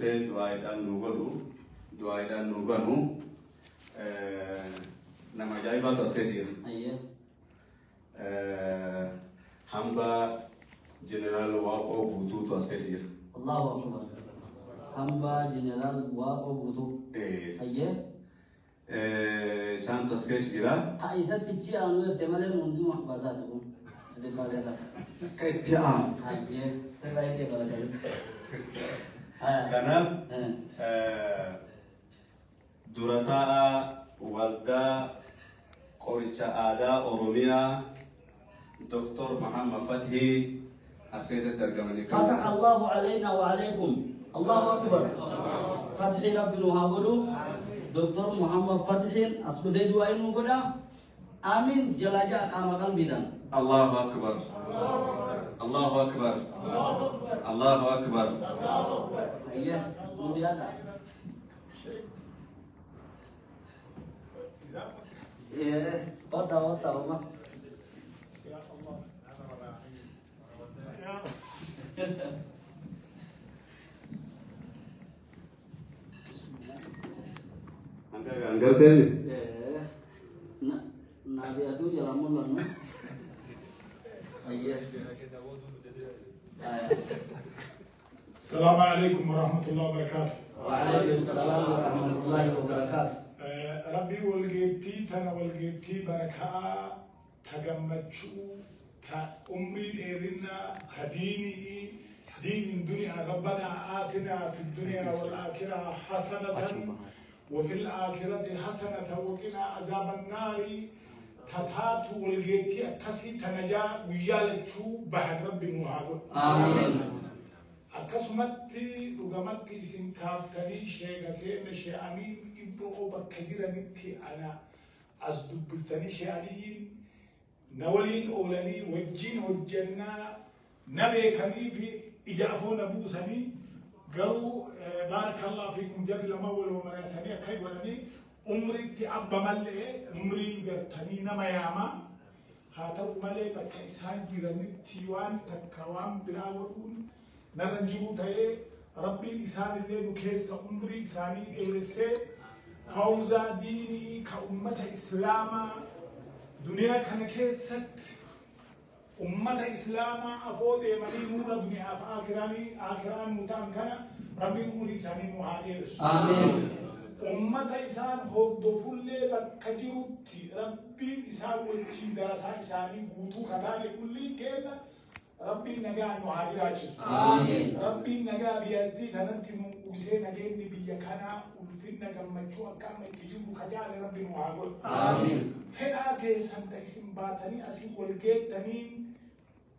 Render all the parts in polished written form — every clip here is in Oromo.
dhufee du'aayiidhaan nu godhu, du'aayiidhaan nu banu nama ajaa'ibaatu as keessa jira. Ayyee. Hambaa Jeneraal Waaqoo Guutuutu as keessa jira. Allahu akbar. Hambaa Jeneraal Waaqoo Guutuu. Ayyee. Isaantu as keessa jira. Ta isatti ichi aanu jette malee nu hundinuu hambaa isaati kun. Sitti baay'ata. Akka itti aanu. Ayyee. Sirraa illee balakasitti. Kanaaf dura taa'aa waldaa qoricha aadaa Oromiyaa Dr. Muhammad Fathii as keessatti argamanii kan فتح الله علينا وعليكم. الله أكبر. فتحي ربي نهابلو دكتور محمد فتحي أسكت دعاء نقولا آمين جلاجا قام قلبي دان. Allahu Akbar. Allahu Akbar. Allahu Akbar. أيه نوريادا. إيه بطا بطا وما. يا الله. Hanga hangarteemi? إيه نادي أدو يلا مولا. أيه. السلام عليكم ورحمة الله وبركاته. وعليكم السلام ورحمة الله وبركاته. Rabbii walgeettii tana walgeettii barakaa ta gammachuu ta umrii dheerinaa ta diinii diin duniyaa ربنا آتنا في الدنيا والآخرة حسنة وفي الآخرة حسنة وقنا عذاب النار tataatu walgeettii akkasii ta najaa guyyaa lachuu bahan rabbi nu haa godhu. آمين. Akkasumatti dhugamatti isin kaaftanii sheeka keenya shee'aniin iddoo bakka jiranitti ana as dubbiftanii shee'aniin na waliin oolanii wajjin hojjannaa na beekanii fi ija afoo na buusanii garuu baarakallahu fiikum jarri lama wal mari'atanii akka godhanii umritti abba mallee umriin gartanii nama yaamaa haa ta'u malee bakka isaan jiranitti waan takka waan biraa godhuun narra hin jiru ta'ee rabbiin isaanillee nu keessa umrii isaanii dheeressee hawzaa diinii ka ummata islaamaa duniyaa kana keessatti ummata islaamaa afoo deemanii nuura duniyaaf akiraanii akiraan nu ta'an kana rabbiin umrii isaanii nu haa dheeressu. آمين. Ummata isaan hordofullee bakka jirutti rabbiin isaan wajjin darasaa isaanii guutuu kataane kulliin kenna rabbiin nagaa nu haa jiraachisu. آمين. Rabbiin nagaa biyyattii kanatti nu uwwisee nageenyi biyya kanaa ulfinna gammachuu akka amma itti jirru kajaale rabbi nu haa godhu. آمين. Fedhaa teessan ta isin baatanii asii wal geettaniin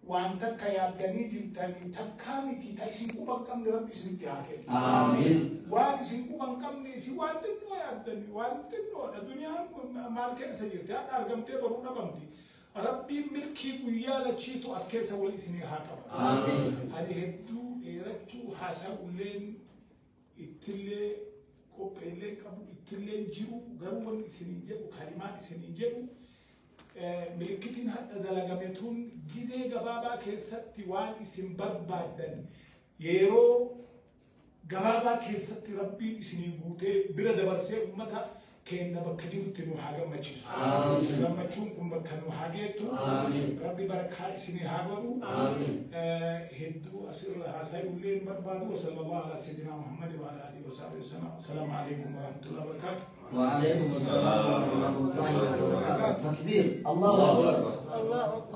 waan takka yaaddanii jirtanii takkaa miti ta isin quba hin qabne rabbi isinitti haa kennu. آمين. Waan isin quba hin qabne isin waan xinnoo yaaddanii waan xinnoodha duniyaan kun maal keessa jirti hadha argamtee baruu dhabamti. Rabbiin milkii guyyaa lachiitu as keessa wal isinii haa qabu. آمين. Ani hedduu dheerachuu haasa'ulleen ittillee qopheellee qabu ittillee jiru garuu wanni isiniin jedhu kalimaan isiniin jedhu milikitiin hadha dalagame tun gizee gabaabaa keessatti waan isin barbaaddan yeroo gabaabaa keessatti rabbiin isinii guutee bira dabarsee ummata keenya bakka jirutti nu haa gammachiisu. Amiin. Gammachuun kun bakka nu haa geettu. Amiin. Rabbi barakaa isinii haa godhu. Amiin. Hedduu asirra haasa'ullee hin barbaadu. Sallallahu ala sayyidina Muhammad wa ala alihi wa sahbihi wasallam. Assalaamu alaikum wa rahmatullahi wa barakatuh. وعليكم السلام ورحمة الله وبركاته. تكبير. الله أكبر.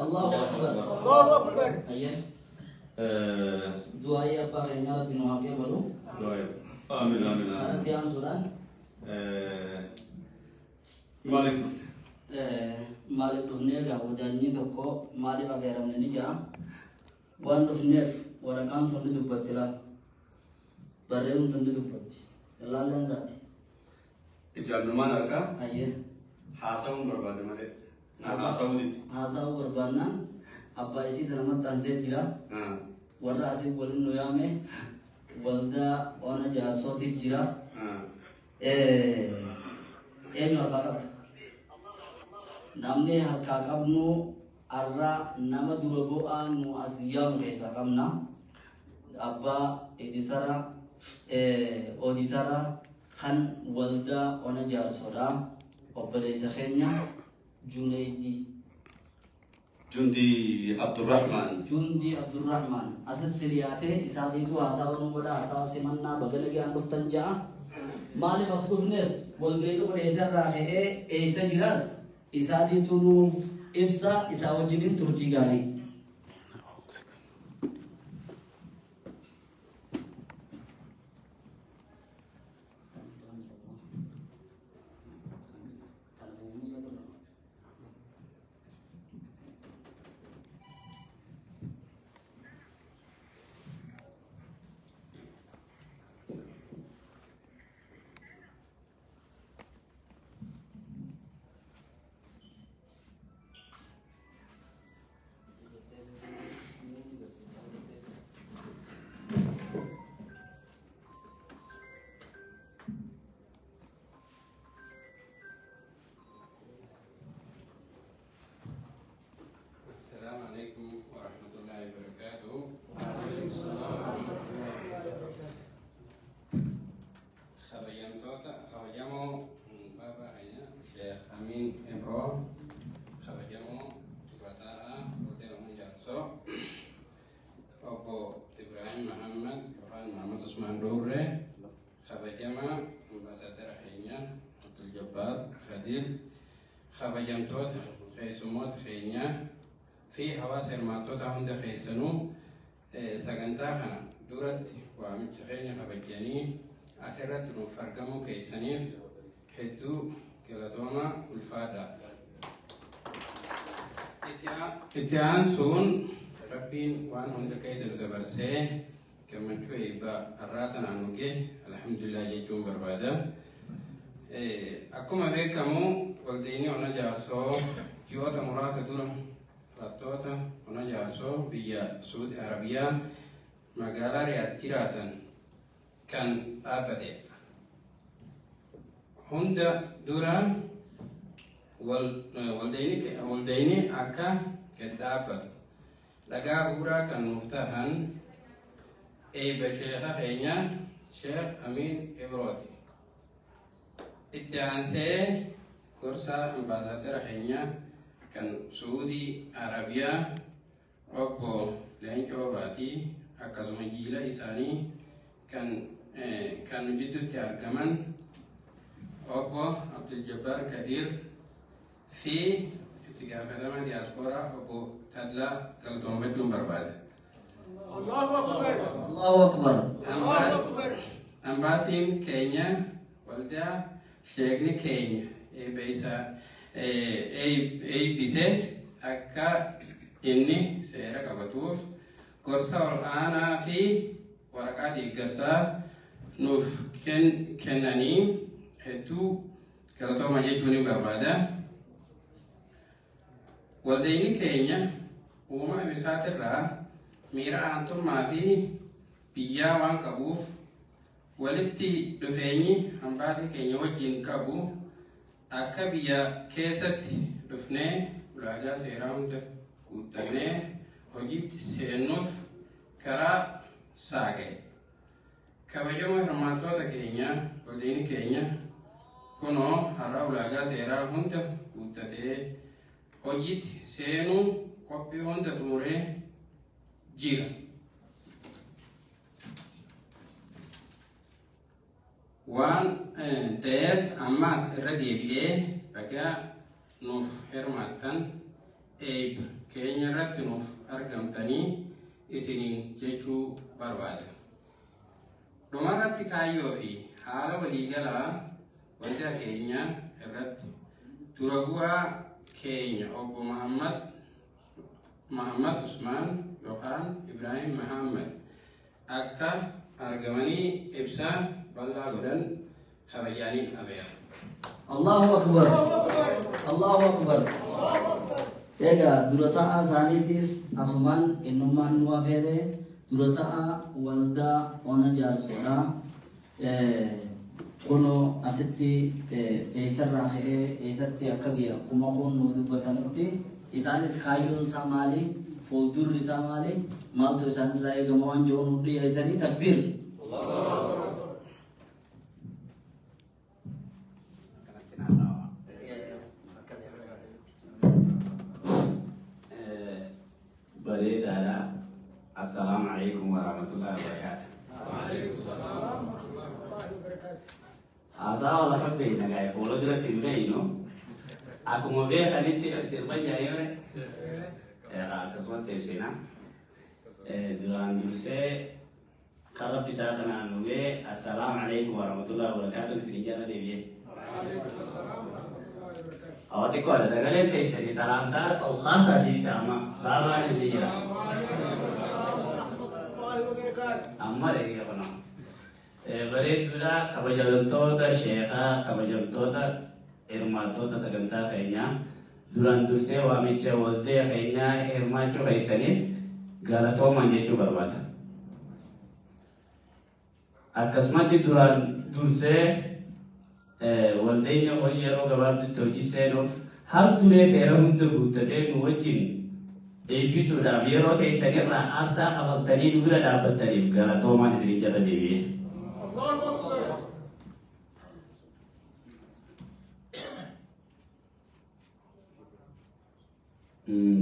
الله أكبر. الله أكبر. أيه. دعائي أبا يا ربي نوحك يقولوا. Du'aa. Amiin amiin amiin. Kanatti aansuudhaan Maaliif dhufte? Maaliif dhufnee egaa wadaanyi tokko maaliif affeeramne ni jira. Waan dhufneef waraqaan tun ni dubbatti laal. Barreeffamni tun ni dubbatti. Ilaalleen isaati. Ijaannumaan harkaa Ayyee. haasa'uun barbaade malee. Haasa'uu didi. Haasa'uu barbaannaan abbaa isii tana maxxansee jira. Warra asii waliin nu yaame waldaa ona jaarsootiif jira. Eenyu harkaa qabda? Namni harkaa qabnu har'a nama dura bu'aa nu as yaamu keessaa qabna. Abbaa editara Ooditara kan waldaa ona jaarsoodha. Obboleessa keenya Junaydii. Jundi Abdurrahman. Jundi Abdurrahman asitti dhiyaatee isaatiitu haasawa nu godha, haasawa simannaa baga nagaan dhuftan ja'a. Maaliif as dhufnes, walgahii kun eessarraa ka'ee eessa jiras isaatiitu nu ibsa. Isaa wajjiniin turtii gaarii. السلام عليكم ورحمة الله وبركاته. Kabajamtoota, kabajamoo Baabaa keenya Sheekh Amin Ibroo, kabajamoo Durataa Hotel Jaarsoo, Obbo Ibrahim Muhammad yookaan Muhammad Usmaan Doorree, kabajamaa Ambaasaadara keenya Abdul Jabbaar Khadiir, kabajamtoota keessummoota keenyaa fi hawaasa hirmaattoota hunda keessanuu, sagantaa kana duratti waamicha keenya kabajanii asirratti nuuf argamuu keessaniif hedduu galatoomaa, ulfaadha. Itti aansuun Rabbiin waan hunda keessa nu dabarsee gammachuu eebbaa har'aa tanaan nu gahe alhamdulillah jechuun barbaada. Akkuma beekamu, waldeenii ona jaarsoo ji'oota muraasa dura barattoota ona jaarsoo biyya Suudi Arabiyaa magaalaa Riyaad jiraatan kan dhaabbatedha. Hunda dura waldeenii akka gad dhaabbatu dhagaa bu'uuraa kan nuuf tahan eebba sheeka keenya Sheekh Amiin Ibrooti. Itti aansee gorsaa ambaasaadara keenya kan Suudii Arabiyaa Obbo Leencoo Baatii, akkasuma jiila isaanii kan gidduutti argaman Obbo Abdul Jabbaar Kadir fi itti gaafatama diyaaspooraa Obbo Tadlaa galatoonfachuun barbaada. Allahu Akbar. Allahu Akbar. Allahu Akbar. Ambaasiin keenya waldaa sheekni keenya eebbise akka inni seera qabatuuf gorsa ol aanaa fi waraqaa deeggarsaa nuuf kennanii hedduu galatooma jechuun ni barbaada. Waldeenyi keenya uumama isaatirraa miira aantummaa fi biyyaa waan qabuuf, walitti dhufeenyi ambaasii keenya wajjin qabu akka biyya keessatti dhufnee ulaagaa seeraa hunda guuttannee hojiitti seennuuf karaa saaqe. Kabajamoo hirmaattoota keenya, waldeenyi keenya kunoo har'a ulaagaa seeraa hunda guuttatee hojiitti seenuu qophii hunda xumuree jira. Waan ta'eef ammaas irra deebi'ee bagaa nuuf hirmaattan, eebba keenya irratti nuuf argamtanii isiniin jechuu barbaada. Dhumarratti kaayyoo fi haala waliigalaa waldaa keenya irratti dura bu'aa keenya Obbo Muhammad Usmaan yookaan Ibrahim Muhammad akka argamanii ibsa bal'aa godhan kabajaaniin afeera. Allahu Akbar. Allahu Akbar. Egaa dura ta'aa isaaniitis asumaan innummaan nu afeere, dura ta'aa waldaa ona jaarsoodha. Kunoo asitti eessarraa ka'ee eessatti akka ga'e akkuma kun nu dubbatanitti, isaanis kaayyoon isaa maali? Fuuldurri isaa maali? Maaltu isaanirraa eegama waan jiru nu dhiyeessanii. Takbiir. Kanatti naannawaa. Bareedaadha. Assalaamu alaikum warahmatullahi wabarakaatu. Haasawa lafa beekna gaa'e fuula duratti hin beeknu. Akkuma beekanitti sirba jaayime akkasumatti ibsina. Duraan dursee kan rabbi isaa kanaan dhugee assalaamu alaikum warahmatullahi wabarakaatu isin jala deebi'ee. Awwa xiqqoodha sagaleen teessanii salaamtaa qabu kaasaa deebisa amma baabaan inni jira. Amma dheeyaa kana. Bareeduudha kabajamtoota sheekaa kabajamtoota hirmaattoota sagantaa keenyaa duraan dursee waamicha waldee keenyaa hirmaachuu keessaniif galatoomaa jechuu barbaada. Akkasumatti duraan dursee waldeenya hojii yeroo gabaabdutti hojii seenuuf haal duree seera hunda guuttatee nu wajjin eebbisuudhaaf yeroo keessanirraa aarsaa kafaltanii nu bira dhaabbattaniif galatoomaan isin jala deebi'e.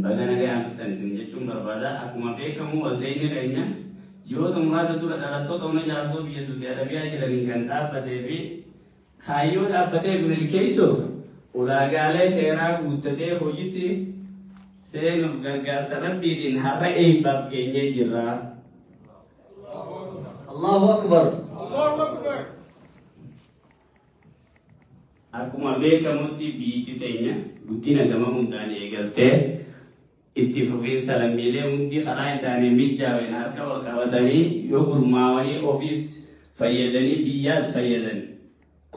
Baga nagaan dhuftan isin jechuun barbaada. Akkuma beekamu waldeenyi keenya ji'oota muraasa dura dhalattoota ona jaarsoo biyya Suudi Arabiyaa jiraniin kan dhaabbatee fi kaayyoo dhaabbateef milkeessuuf ulaagaalee seeraa guuttatee hojiitti seenuuf gargaarsa rabbiitiin har'a eebbaaf geenyee jirra. Allahu Akbar. Allahu Akbar. Akkuma beekamutti biyyi teenya guddina gama hundaan eegaltee itti fufiinsa lammiilee hundi karaa isaanii mijaa'een harka wal qabatanii yoo gurmaa'anii ofiis fayyadanii biyyaas fayyadan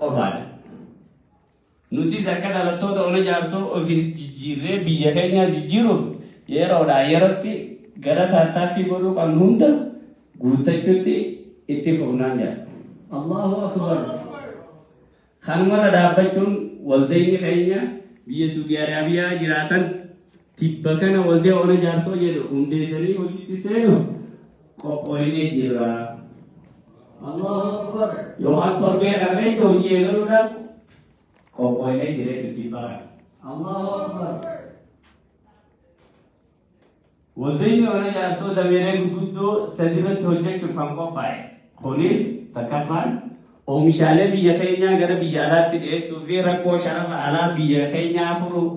qofaadha. Nutis akka dhalattoota ona jaarsoo ofiis jijjiirree biyya keenyaas jijjiiruuf yeroodhaa yerootti gara tattaaffii godhuu qabnu hunda guuttachuutti itti fufnaan jedha. Allahu Akbar. Kanumarra dhaabbachuun waldeenyi keenya biyya Suudi Arabiyaa jiraatan tibba kana waldee ona jaarsoo jedhu hundeessanii hojiitti seenu qophooyinee jirra. Allahu Akbar. Yookaan torbee kana keessa hojii eegaluudhaaf qophooyinee jira jechuudha tibba kana. Allahu Akbar. Waldeenyi ona jaarsoo dameelee gurguddoo sadi irratti hojjechuuf kan qophaa'e. Kunis takkaffaan oomishaalee biyya keenyaa gara biyya alaatti dhiyeessuu fi rakkoo sharafa alaa biyya keenyaa furuu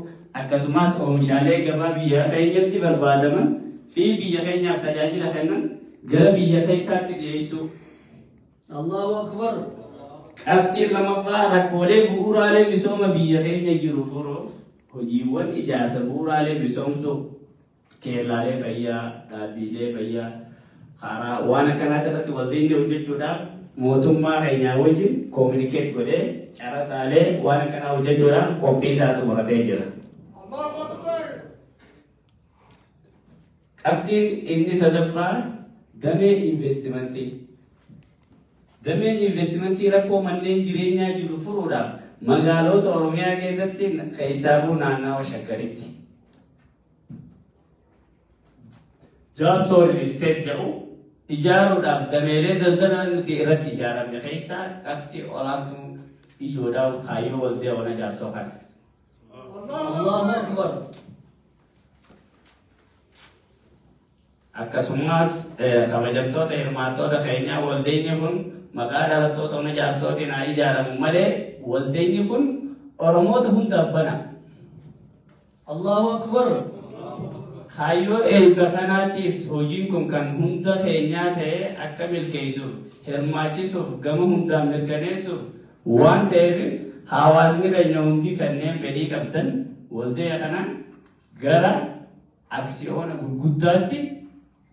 akkasumas oomishaalee gabaa biyya keenyatti barbaadaman fi biyya keenyaaf tajaajila kennan gara biyya keessaatti dhiyeessuu. Allahu Akbar. Qabxiin lamaffaa rakkoolee bu'uuraalee misooma biyya keenya jiru furuuf hojiiwwan ijaarsa bu'uuraalee misoomsuu keellaalee fayyaa, dhaabbiilee fayyaa, karaa waan akkanaa irratti waldeenye hojjechuudhaaf mootummaa keenyaa wajjin communicate godhee carataalee waan akkanaa hojjechuudhaaf qophii isaa xumuratee jira. Allahu Akbar. Qabxiin inni sadaffaa damee investimentii. Dameen investimentii rakkoo manneen jireenyaa jiru furuudhaaf magaalota Oromiyaa keessatti keessaafuu naannawa Shaggaritti. Jaarsoo Real Estate jedhu ijaaruudhaaf dameelee daldalaa nuti irratti ijaaramne keessaa qabxii olaantuu ijoodhaa kaayyoo waldee ona jaarsoo kana. Allahu Akbar. Akkasumas kabajamtoota hirmaattoota keenyaa waldeenyi kun maqaa dhalattoota ona jaarsootiin haa ijaaramu malee waldeenyi kun Oromoota hundaaf bana. Allahu Akbar. Kaayyoo eebba kanaattis hojiin kun kan hunda keenyaa ta'ee akka milkeessuuf hirmaachisuuf gama hundaan mirkaneessuuf waan ta'eef hawaasni keenya hundi kanneen fedhii qabdan waldee kana gara aksiyoona gurguddaatti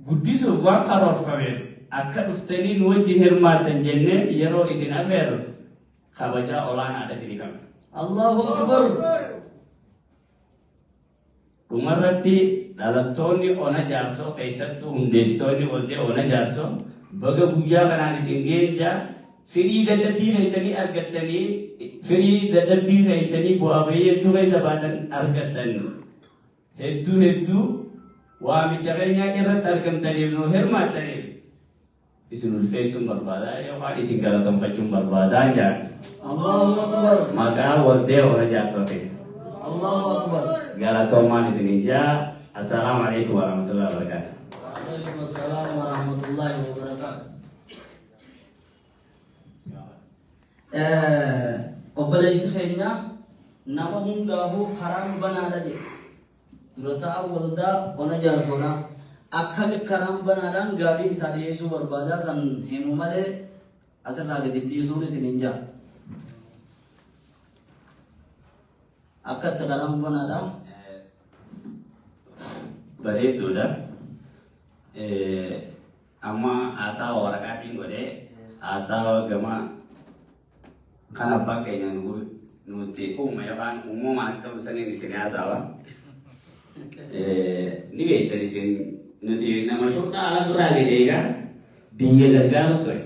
guddisuuf waan karoorfameef akka dhuftanii nu wajjin hirmaattan jennee yeroo isin afeerru kabajaa olaanaadha isinii qabna. Allahu Akbar. Dhumarratti dhalattoonni ona jaarsoo keessattuu hundeessitoonni waldee ona jaarsoo baga guyyaa kanaan isin geenja firii dadhabbii keessanii argattanii firii dadhabbii keessanii bu'aa bahii hedduu keessa baatan argattan hedduu hedduu waamicha keenyaa irratti argamtaniif nu hirmaattaniif Isin ulfeessuun barbaada yookaan isin galatoonfachuun barbaadaa jedha. Allahu Akbar. Maqaa waldee ona jaarsote. Allahu Akbar. Galatoomaan isinin jaa. Assalaamu alaikum warahmatullahi wabarakatuh. Waalaikum assalam warahmatullahi wabarakatuh. Obboleessi keenya nama hundaafuu karaan banaadha jedhe. Dura ta'a waldaa ona jaarsoodha. Akkami karaan banaadhaan gaafii isaa dhiyeessuu barbaadaa san himu malee asirraa gadi dhiisuun isin hin jaa. Akka itti karaan banaadha. Bareedduudha. Amma haasawa waraqaatiin godhee haasawa gama kan abbaan keenya nuti uume yookaan uumamaan as qabu saniin isin haasawa. Ni beektan isin nuti nama shurxaa ala duraa gadi egaa biyya gargaaru ture.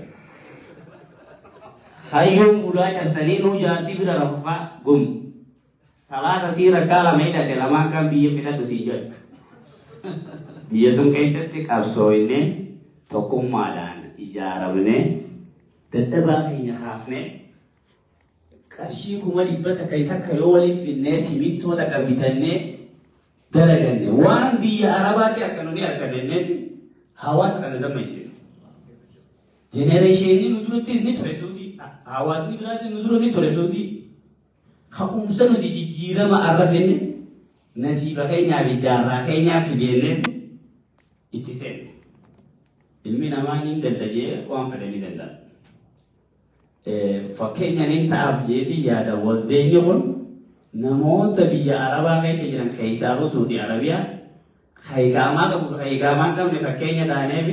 Hayyoon bulaa cabsanii nuu jaartii bira rafufaa gum. Salaata sii rakkaa lama hidhate lamaan kan biyya fidhatu sii jedhu. Biyya sun keessatti qabsooyne, tokkummaadhaan ijaaramne, dadhabaa keenya kaafne, qarshii 100,000 takka yoo waliif finnee simintoo takka bitannee dalaganne waan biyya Arabaatti akka nuni arganne hawaasa kana gammachiisne. Generation nu durattis ni ture suutii. Hawaasni biraatis nu dura ni ture suutii. Ka'umsa nuti jijjiirama arra fenne nasiiba keenyaa fi jaarraa keenyaa fideennee itti seenne. Ilmi namaa ni danda'a waan fedhe ni danda'a. Fakkeenya ni ta'aaf jeetii yaada waldeenyi kun namoota biyya Arabaa keessa jiran keessaa Suudii Arabiyaa haykaamaa qabu haykaamaa hin qabne fakkeenya taaneef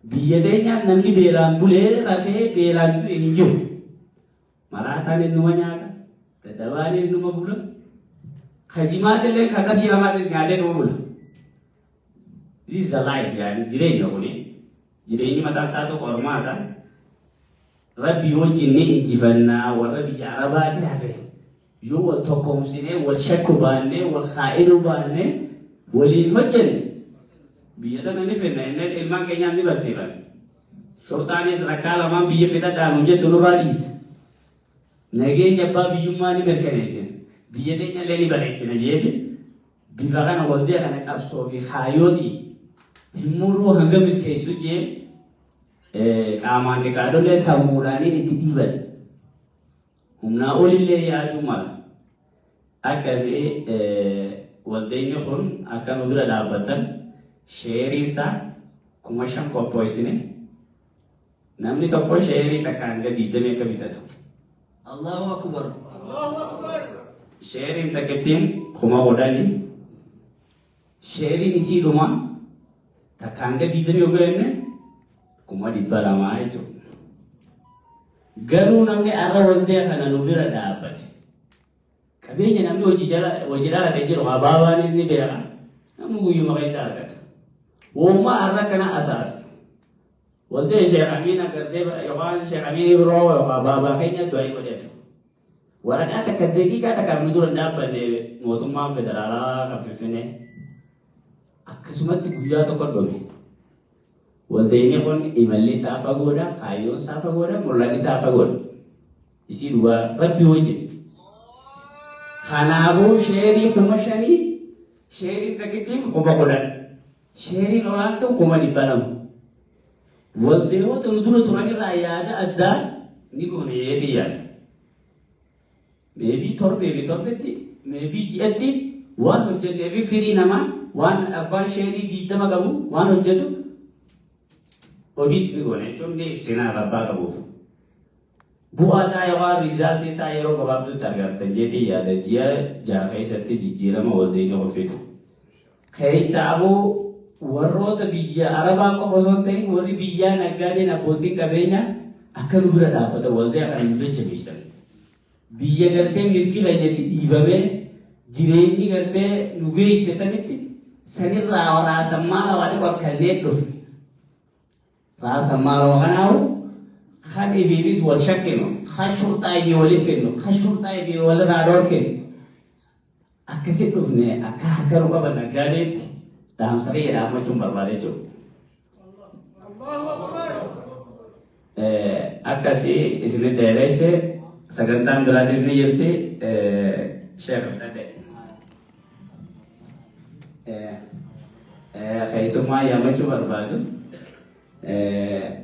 biyya teenyaan namni beelaan bulee rafee beelaan du'e hin jiru. Maraataan numa nyaata, dadhabaanis numa bula, kajimaatillee kan qarshii lamaatis nyaatee numa bula. This is a life, yaani jireenya kuni. Jireenyi mataan isaa tokko qormaata. Rabbi wajjin ni injifannaa warra biyya Arabaatti hafe. Yoo wal tokkoomsinee, wal shakku baannee, wal kaa'inuu baannee, waliin hojjenne biyya tana ni finna innee ilmaan keenyaan ni barsiifan. Shorxaanis rakkaa lamaan biyya fixadhaa nuun jettu nurraa dhiisa. Nageenya abbaa biyyummaa ni mirkaneessina. Biyya teenya illee ni bareechina jeeti. Bifa kana waldee kana qabsoo fi kaayyooti himmuruu hanga milkeessu jee qaamaan xiqqaadhollee sammuudhaaniin itti dhiiban. Humnaa olillee yaaduu mala. Akkasii waldeenyi kun akka nu bira dhaabbattan sheerii isaa 5,000 qopheessine namni tokko sheerii takka hanga 20 akka bitatu. Allahu Akbar. Allahu Akbar. Sheeriin takkittiin 10,000. Sheeriin isii dhuma takka hanga 20 yoo jenne 200,000 jechuudha. Garuu namni arra waldee kana nu bira dhaabbate. Qabeenya namni hojii jala hojii dhalate jiru abaabaan inni beeka. Namni guyyuma keessa argata. Woommaa arra kana asaasa. Waldee Sheekh Amiin agartee yookaan Sheekh Amiin biroo yookaan baabaa keenya du'aa godheef. Waraqaa takka daqiiqaa takka nu dura hin dhaabbanne mootummaan federaalaa kan Finfinnee. Akkasumatti guyyaa tokko dhume. Waldeenyi kun imalli isaa fagoodha, kaayyoon isaa fagoodha, mul'anni isaa fagoodha. Isii dhugaa rabbi wajjin. Kanaafuu sheerii 5,000, sheerii takkittiin 10,000. Sheeriin olaantuu 200,000. Waldeewoota nu dura turan irraa yaada addaa ni goone jedhee yaada. Maybe torbee fi torbetti, maybe ji'atti waan hojjennee fi firii namaa waan abbaan sheerii 20 qabu waan hojjetu hodiitti ni goone jechuun ni ibsinaaf abbaa qabuuf. Bu'aa isaa yookaan result isaa yeroo gabaabduutti argattan jedhee yaada ji'a 6 keessatti jijjiirama waldeenya qoffitu. Keessaafuu warroota biyya Arabaa qofa osoo hin ta'in warri biyyaa naggaadeen abbootiin qabeenyaa akka nu bira dhaabbatan waldaa kana nu jajjabeessan. Biyya gartee mirgi keenya itti dhiibamee jireenyi gartee nu geesse sanitti sanirraa waraasammaa lawaa xiqqoo akkannee dhufe. Raasammaa lawa kanaahu kan ifiifis wal shakkinu, kan shurxaa ifii waliif kennu, kan shurxaa ifii walirraa dhoorkinu. Akkasi dhufne akka harka nu qaban naggaadeetti dhaamsa kiyya dhaammachuun barbaade jechuudha. Allahu Akbar. Akkasii isin dheeresse, sagantaan biraatis ni jirti. Sheekh Abdadde. Keessummaa yaamachuu barbaadu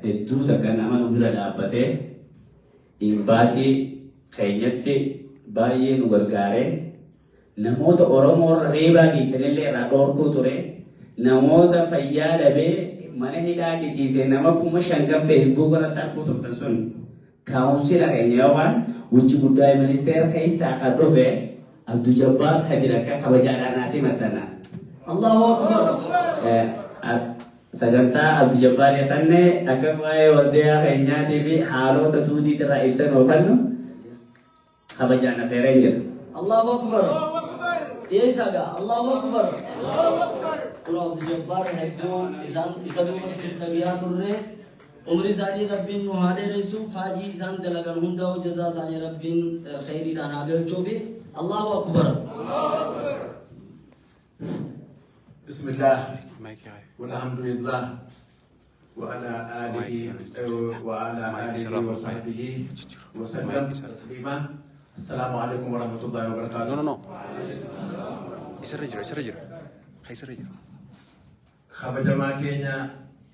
hedduu takka nama nu bira dhaabbatee imbaasii keenyatti baay'ee nu gargaaree, namoota Oromoo irra reebaa geessanillee irraa dhorkuu ture, namoota fayyaa dhabee mana hidhaa ciciise, nama 5,000 kan Facebook irratti arguu turtan sun kaawunsila keenya yookaan wucci guddaa ministeera keessaa kan dhufe Abduu Jabbaar Kadir akka kabajaadhaan asii maxxana. Allahu Akbar. Sagantaa Abduu Jabbaar kanne akka waa'ee waldayaa keenyaatii fi haalota suudii irraa ibsan yookaan kabajaan afeeree jira. Allahu Akbar. Dhiyeessaadha. Allahu Akbar. Kun Abduu Jabbaar hedduu isaan isa duubattis dhagiyaa turre. Umri isaanii Rabbiin nu haa dheeressu. Faajii isaan dalagan hunda hojjazaa isaanii Rabbiin kheyriidhaan haa galchuufi. Allahu Akbar. بسم الله والحمد لله وعلى آله وصحبه وسلم تسليما. السلام عليكم ورحمة الله وبركاته. No, no, no. Isarra jira, isarra jira. Isarra jira. Kabajamaa keenya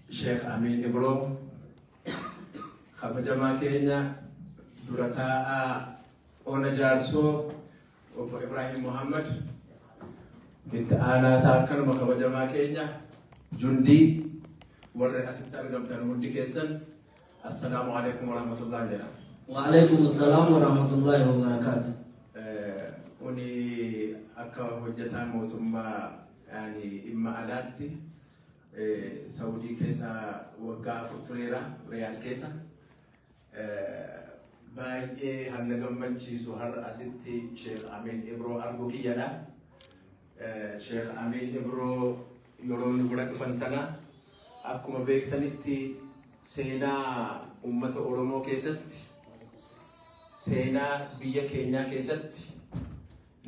Sheekh Amin Ibro, kabajamaa keenya dura taa'aa Ona Jaarsoo Obbo Ibrahim Muhammad, itti aanaa isaa akkanuma kabajamaa keenya Jundii, warri asitti argamtan hundi keessan, assalaamu alaikum warahmatullahi jedha. وعليكم السلام ورحمة الله وبركاته. Kuni akka hojjetaa mootummaa yaani dhimma alaatti Saudii keessa waggaa 4 tureera, Riyaad keessa. Baay'ee hanna gammachiisu har'a asitti Sheekh Amin Ibroo arguu kiyyadha. Sheekh Amin Ibroo yeroo nu bira dhufan sana akkuma beektanitti seenaa uummata Oromoo keessatti, seenaa biyya keenyaa keessatti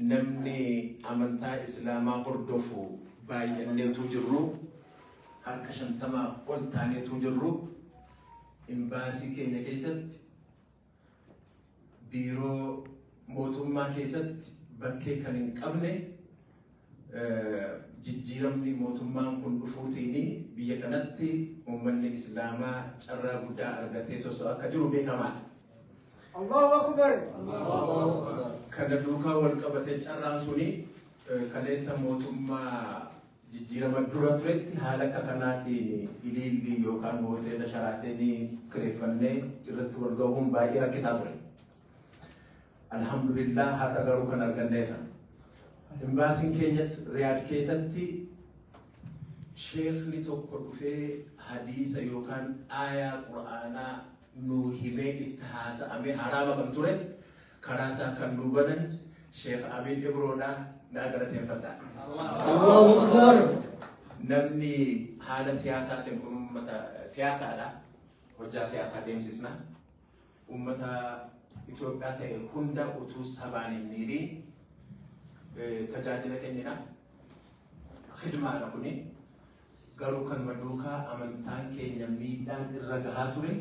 namni amantaa Islaamaa hordofu baay'anneetu jirru, harka 50 ol taaneetu jirru, imbaasii keenya keessatti, biiroo mootummaa keessatti bakkee kan hin qabne, jijjiiramni mootummaan kun dhufuutiin biyya kanatti uummanni Islaamaa carraa guddaa argatee sosso'aa akka jiru beekamaadha. Allahu Akbar. Kana duukaa wal qabatee carraan suni kaleessa mootummaa jijjiirama dura turetti haala akka kanaatiin iliillii yookaan hoteela Sharaatenii kireeffannee irratti wal gahuun baay'ee rakkisaa ture. Alhamdulillah, har'a garuu kan arganneedha. Imbaasiin keenyas Riyaad keessatti sheekni tokko dhufee hadiisa yookaan aayaa qura'aanaa nuu himee itti haasa'amee haraama kan ture karaa isaa kan nuu banan Sheekh Amin Ibroodhaa naa galateeffadha. Allahu Akbar. Namni haala siyaasaatiin kun uummata siyaasaadha. Hojjaa siyaasaa deemsisna. Uummata Itoophiyaa ta'e hunda utuu sabaan hin miidhiin tajaajila kennina. Khidmaadha kuni. Garuu kanuma duukaa amantaan keenya miidhaan irra gahaa ture.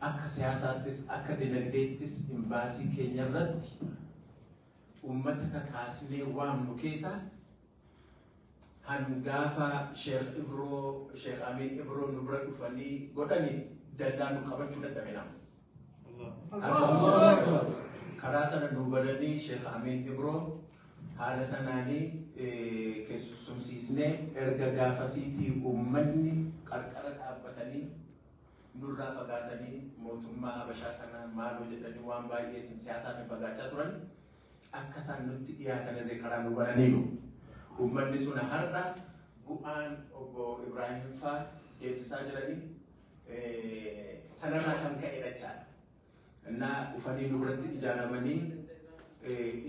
Akka siyaasaattis akka dinagdeettis imbaasii keenya irratti uummata kakaasnee waamnu keessa hangaafa Sheekh Ibroo, Sheekh Amin Ibroo nu bira dhufanii godhani dallaa nu qabachuu dadhabe nama. Karaa sana nu bananii Sheekh Amin Ibroo haala sanaanii keessumsiisnee erga gaafasiitii uummanni qarqara dhaabbatanii nurraa fagaatanii mootummaa Habashaa kana maaloo jedhanii waan baay'eetiin siyaasaatiin fagaachaa turan akka isaan nutti dhiyaatan illee karaa nu bananiiru. Uummanni sun har'a bu'aan obbo Ibrahim faa deemsisaa jiranii sanarraa kan ka'e jechaadha. Innaa dhufanii nu biratti ijaaramanii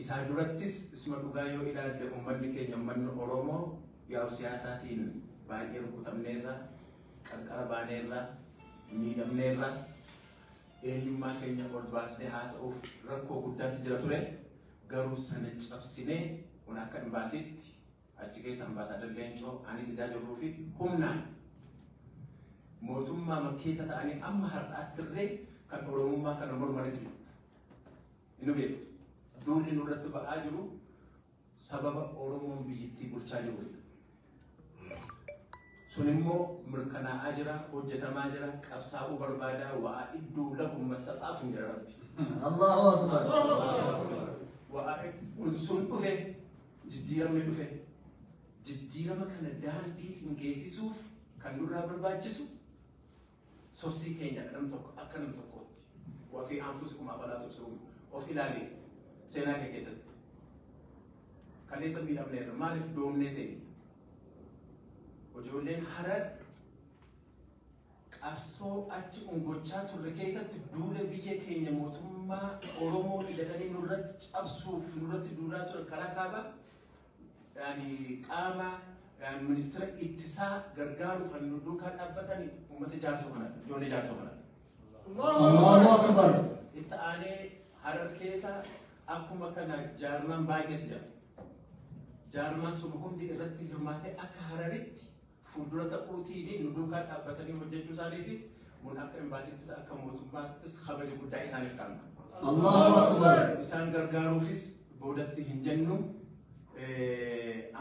isaa durattis isuma dhugaa yoo ilaalle uummanni keenya, uummanni Oromoo yaa'u siyaasaatiin baay'ee rukutamneerra, qarqara baaneerra, miidhamneerra, eenyummaa keenya ol baasnee haasa'uuf rakkoo guddaatu jira ture. Garuu sana cabsinee kun akka imbaasiitti achi keessa ambaasaadar Leencoo anis ijaa jirruu fi humnaan Mootummaa keessa ta'anii amma har'aatti illee kan Oromummaa kana mormanitu jiru. Inni beeku. Duulli nurratti ba'aa jiru sababa Oromoon biyyattii bulchaa jirudha. Sun immoo mirkanaa'aa jira, hojjetamaa jira, qabsaa'uu barbaadaa, وأعدوا لهم ما استطعتم jira Rabbi. Allahu Akbar. Sun dhufe, jijjiiramni dhufe. Jijjiirama kana daandiitiin geessisuuf kan nurraa barbaachisu sossii keenya nam tokko akka nam tokkootti. وفي أنفسكم أفلا تبصرون. Of ilaali seenaa kee keessatti. Kaleessa miidhamneerra, maaliif doomnee ta'e? Ijoolleen Harar qabsoo achi ungochaa turre keessatti duula biyya keenya mootummaa Oromoo jedhanii nurratti cabsuuf nurratti duulaa turan karaa kaabaa, yaani qaama ministeera ittisaa gargaaruuf kan nu duukaa dhaabbatan uummata Jaarsoo kana, ijoollee Jaarsoo kana. Allahu Akbar. Itti aanee Harar keessa akkuma kana jaarmaan baay'eetu jira. Jaarmaan sun hundi irratti hirmaatee akka Hararitti fuuldura ta'uutiin nu duukaa dhaabbatanii hojjechuu isaanii fi kun akka imbaasiittis akka mootummaattis kabaja guddaa isaaniif qabna. Allahu Akbar. Isaan gargaaruufis boodatti hin jennu.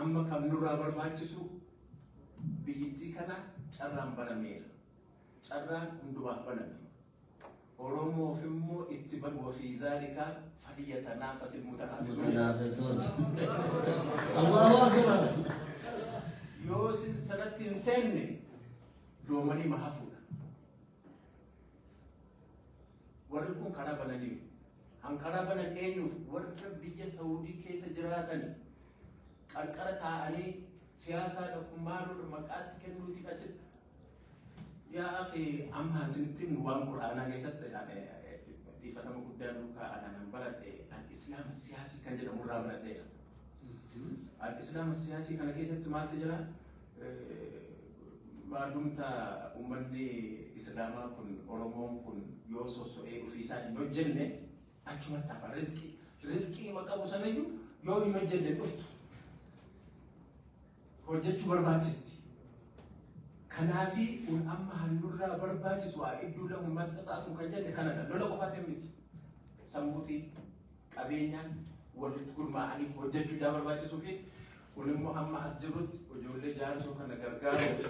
Amma kan nurraa barbaachisu biyyittii kana carraan banameera. Carraan hundumaaf baname. Oromoof immoo itti banu وفي ذلك فليتنافس المتنافسون. متنافسون. Allahu Akbar. Yoo isin sanatti hin seenne doomanii ma hafuudha. Warri kun karaa bananiiru. Han karaa banan eenyuuf? Warra biyya Saudii keessa jiraatan qarqara taa'anii siyaasaadha kun maaludha maqaatti kennuuti achi. Yaa akhi, amma isinitti himu, waan Qur'aanaa keessatti dhiifatama guddaan duukaa anaan baradhe al-islaama siyaasii kan jedhamu irraa baradheera. Al-islaama siyaasii kana keessatti maaltu jira? Maalumta uummanni Islaamaa kun, Oromoon kun yoo sosso'ee ofiisaa hin hojjenne achumatti hafa. Rizqii rizqii qabu sanayyuu yoo hin hojjenne dhuftu. Hojjechuu barbaachisti. Kanaafi kun amma hannurraa barbaachisu وأعدوا لهم ما استطعتم kan jenne kanadha. Lola qofaatiin miti. Sammuutiin, qabeenyaan walitti gurmaa'anii hojjechuu daa barbaachisuu fi kun immoo amma as jirrutti ijoollee Jaarsoo kana gargaaruuf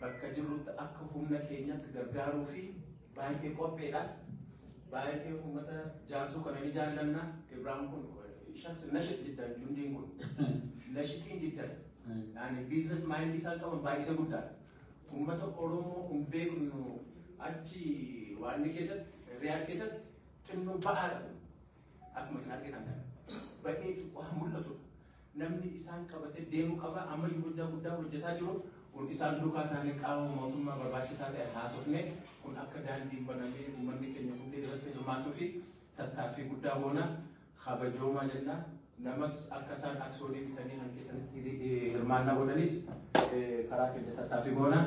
bakka jirrutti akka humna keenyatti gargaaruu fi baay'ee qopheedha. Baay'ee uummata Jaarsoo kana ni jaallanna. Ibraahim kun شخص نشط جدا, jundiin kun nashitiin jiddan. Yani business mind isaan qaban baay'ee guddaadha. Uummata Oromoo hin beeknu achi waan keessatti, Riyaad keessatti xinnoo ba'aadha. Akkuma isin argitan kana. Ba'ee waa mul'atudha. Namni isaan qabatee deemuu qaba. Ammayyuu hojjaa guddaa hojjetaa jiru. Kun isaan duukaa taanee qaama mootummaa barbaachisaa ta'e haasofne kun akka daandiin banamee uummanni keenya hundi irratti hirmaatuu fi tattaaffii guddaa goona, kabajoomaa jenna. Namas akka isaan aksoonii bitanii hanqisanitti hirmaannaa godhanis karaa keenya tattaaffii goona.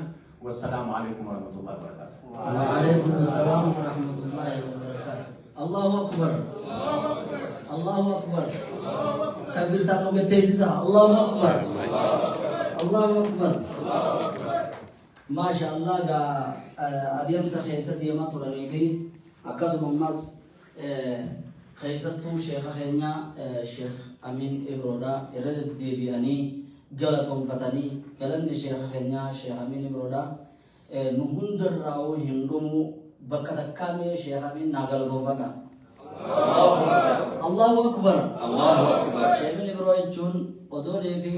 والسلام عليكم ورحمة الله وبركاته. وعليكم السلام ورحمة الله وبركاته. الله أكبر. الله أكبر. تكبير تانو قتيسيسا. الله أكبر. الله أكبر. ما شاء الله gaa adeemsa keessa deemaa turanii fi akkasuma ammas keessattuu sheeka keenya Sheekh Amin Ibroodha irra deddeebi'anii galatoonfatanii, galanni sheeka keenya Sheekh Amin Ibroodha nu hundarraa hin dhumu. Bakka takkaamee Sheekh Amin naa galatoonfadha. Allahu Akbar. Sheekh Amin Ibroo jechuun odoonii fi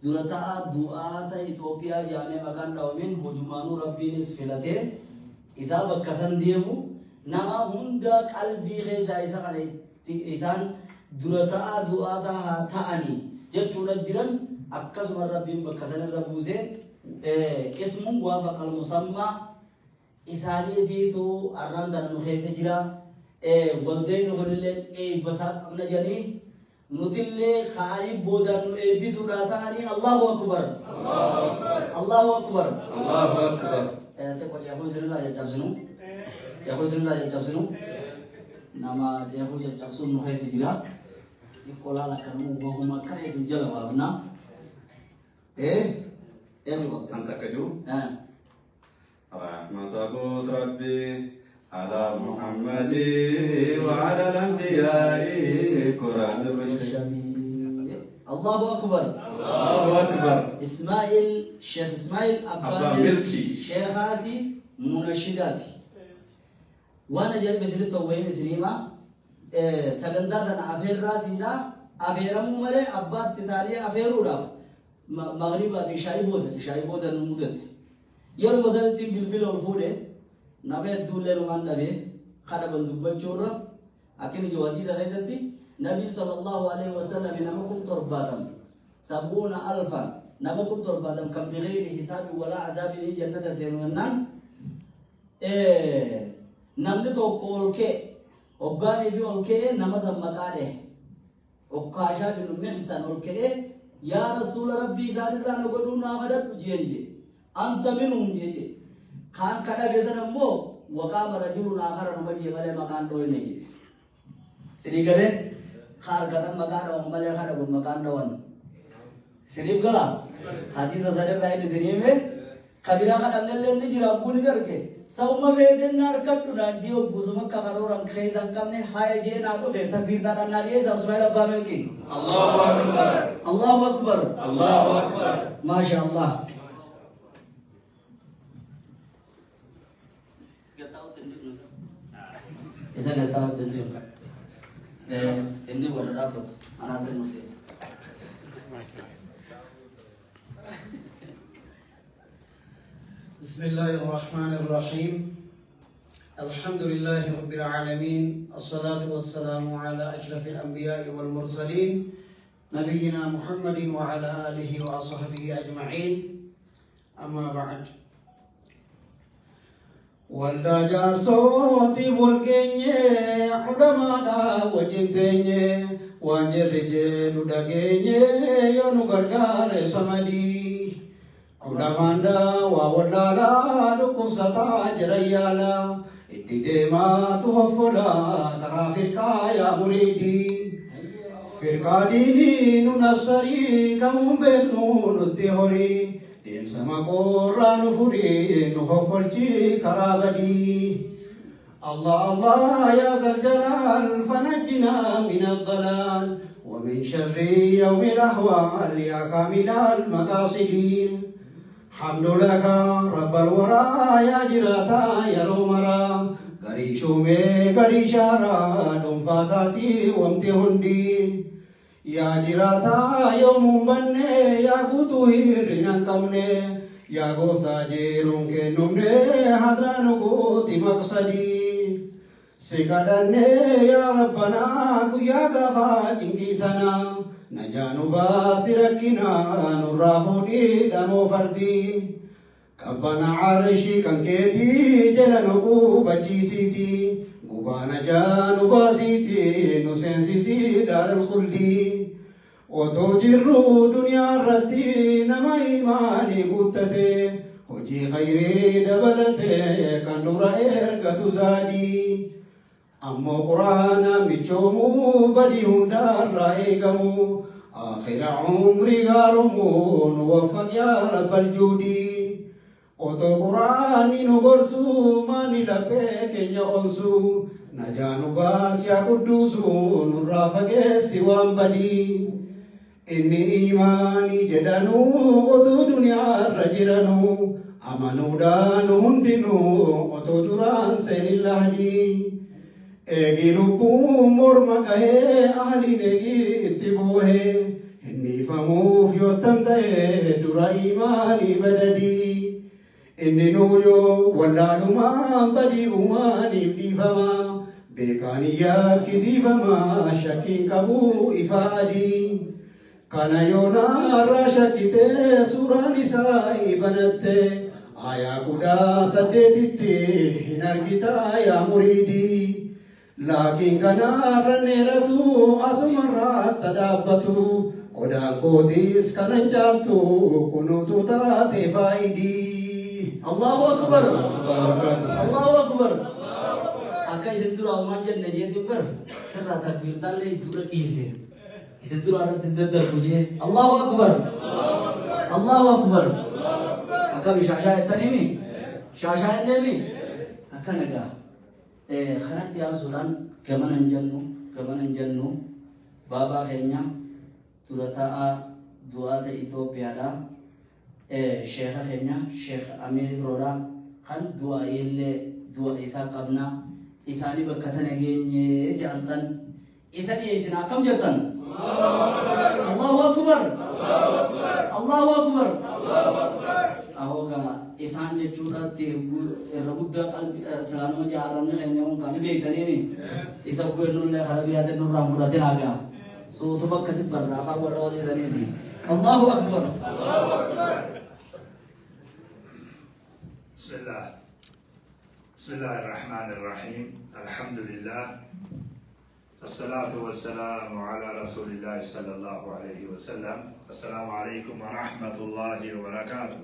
dura ta'a du'aata Itoophiyaa jedhamee maqaan dhawamin hujumaanuu Rabbiinis filatee isaa bakka san deemu nama hunda qalbii keessaa isa kana isaan dura ta'a du'aata haa ta'anii jechuudha jiran. Akkasuma Rabbiin bakka san irra buusee اسم وافق المسمى isaaniitiitu arraan tana nu keessa jira. Waldeen kunillee eebbasaa qabna jedhanii nutillee ka'anii boodaan nu eebbisuudhaa ta'anii. Allahu Akbar. Allahu Akbar. Allahu Akbar. Xiqqoo jeequu isinirraa caccabsinu. Jeequu isinirraa caccabsinu. Nama jeequu caccabsuun nu keessa jira. Xiqqoo laala akka nu wahuma akkana isin jala baafna. Eenyu qabda? Kan takka jiru. رحمة بوس ربي على محمد وعلى الأنبياء قرآن الرشيد. Allahu Akbar. الله أكبر. Ismaa'il, Sheekh Ismaa'il Abbaa Abbaa Milkii. Sheekhaasi Munashidaasi. Waan ajaa'iba isinitti ta'u isin himaa. Sagantaa tana afeerraasiidha. Afeeramuu malee abbaatti taanee afeeruudhaaf magriibaa fi ishaayii booda nu mudatte. Yeruma sanatti bilbila ol fuudhe, nama hedduullee numaan dhabee kadhaban dubbachuurra akkini jiru hadiisa keessatti Nabii sallallahu alaihi wasallam nama 70,000, 70,000, nama 70,000 kan bighayri hisaabi walaa adaabii jannata seenu jennaan, namni tokko ol ka'e, hoggaanii fi ol ka'e, nama san maqaa dhahe. Okkaashaa binu Mihsan ol ka'ee, "Yaa Rasuula Rabbii, isaanirraa na godhuu naa kadhadhu" jeen jee. "Anta minhum" jee jee. Kaan kadhabe sana immoo waqaama rajulun aakhara numa jee malee maqaan dhooyne jee. Sinii galee ka argatan maqaa dhawan malee kadhaban maqaan dhawan. Siniif gala? Hadiisa sanirraa inni isinii hime kabiraa kadhannellee ni jira abbuu ni garge. Sabuma feeten na harkadhu naan jee, oggusuma akka karooran keessa hin qabne haya jee naa dhufe, takbiirtaadhaan naa dhiyeessa Ismaa'il Abbaa Milkii. الله أكبر. Allahu Akbar. الله أكبر. Maasha Allah. Isa gattaa'utti hin dhiifnu. Inni warra dhaabbatu. Anaas inni keessa. بسم الله الرحمن الرحيم. الحمد لله رب العالمين، الصلاة والسلام على أشرف الأنبياء والمرسلين، نبينا محمد وعلى آله وصحبه أجمعين. أما بعد، Waldaa jaarsootiif wal geenye, culamaadhaa wajjin teenye, waan jirri jedhu dhageenye, yoo nu gargaare samadii. Culamaan daawaa wallaalaa, dhukkubsataa jiran yaalaa, itti deemaatu hoffolaa karaa firqaa yaa muriidii. Firqaa diinii nu nassarii, kamuun beeknu nutti horii. Deemsa maqoorraa nu furii, nu hoffolchii karaa badii. الله الله يا ذا الجلال، فنجنا من الضلال ومن شر يوم الأهوال يا كامل المقاصد. حمد لك رب الورى يا جراتا يا رومرا garii shuumee garii shaaraa dhuunfaasaati wamti hundi. Yaa jiraataa yoomuu banne, yaa guutuu hir'ina hin qabne, yaa gooftaa jiruun kennumne, hadraa nu guuti maqsadii. Si kadhanne yaa Rabbanaa, guyyaa gaafaa cinqii sanaa najaa nu baasi, rakkinaa nurraa fuudhii dhamoo fardii. Qabbana arshii kan keetii jala nu qubachiisiiti. Gubaa najaa nu baasiiti, nu seensisii daaral khuldii. Otoo jirru duniyaa irratti nama imaanii guuttate, hojii khayrii dabalate, kan dura ergatu zaadii. Ammoo Quraana michoomuu, badii hundaarraa eegamu, akhira umrii gaaromuu nu waffaq yaa rabbal juudii. Otoo Quraanni nu gorsu, maani laphee keenya onsu, najaa nu baas yaa qudduusu, nurraa fageessi waan badii. Inni imaanii jedhanuu otoo duniyaarra jiranuu, amanuudhaan hundinuu otoo duraan seenin lahdii. Eegi lubbuun morma gahee, ahliin eegi itti boohee, inni ifamuuf yoottan ta'e dura imaanii badadii. Inni nuu yoo wallaalumaan badii uumaaniif dhiifama, beekaan yakkisiifama, shakkiin qabu ifa adii. Kana yoonaarraa shakkitee suuraan isaa ibanatte, aayaa 18tti hin argitaa yaa muriidii. Laakiin kanaarra dheeratu, asumarraa dhaabbatu, qodaan kootis kanan caaltu, kunuutu taate faayidii. Allahu Akbar. Allahu Akbar. Akka isin dura uumaan jenne jeetiin bar irraa takbiirtaallee dura dhiise. Isin dura irratti hin daddarbu jee. Allahu Akbar. Allahu Akbar. Akka bishaashaa jettaniimi. Shaashaa jenneemi? Akkana gaa. Kanatti yaasuudhaan gamana hin jennu, gamana hin jennu, baabaa keenya dura taa'aa du'aata Itoophiyaadha. Sheekha keenya Sheekh Amiir Ibroodha. Kan du'a illee du'a isaa qabna. Isaanii bakka tana geenye jedhan san isa dhiyeessina. Akkam jettan? Allahu Akbar! Allahu Akbar! Ahogaa isaan jechuudhaatti irra guddaa qalbii islaamuma jaaranni keenya kun kan beektaniimi. Isa gweennullee karaa biyyaatti nurraan fudhatin hagaa. Suutuma akkasitti barra afaan warra walii saniisi. Allahu Akbar! بسم الله، بسم الله الرحمن الرحيم. الحمد لله، الصلاة والسلام على رسول الله صلى الله عليه وسلم. السلام عليكم ورحمة الله وبركاته.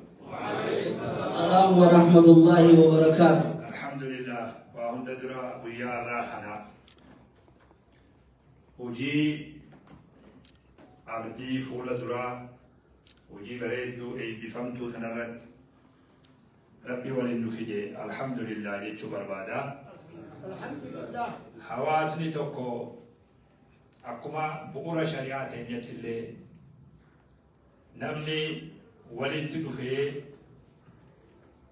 السلام ورحمة الله وبركاته. الحمد لله. Waan hunda dura guyyaa har'aa kana hojii abdii fuula duraa, hojii bareedduu eebbifamtuu sanarratti Rabbi waliin nu fide, alhamdulillah jechuu barbaada. Hawaasni tokko akkuma bu'uura shari'aa teenyatti illee namni walitti dhufee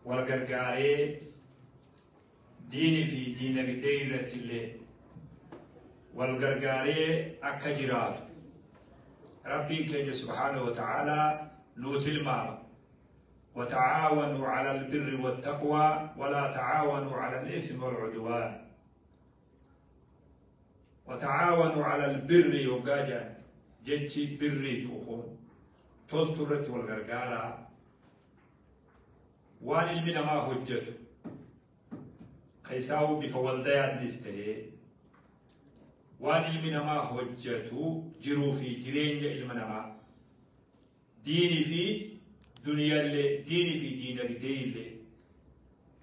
wal gargaaree diinii fi diinagdee irratti illee wal gargaaree akka jiraatu Rabbiin keenya subhaanahu wa ta'aalaa nuu tilmaama. وتعاونوا على البر والتقوى ولا تعاونوا على الإثم والعدوان. وتعاونوا على البر يوغاجا jechi birrii dhufuun toltu irratti wal gargaaraa, waan ilmi namaa hojjetu keessaa'uu bifa waldayaatinis ta'ee waan ilmi namaa hojjetu, jiruu fi jireenya ilma namaa, diinii fi duniyaallee, diinii fi diinagdee illee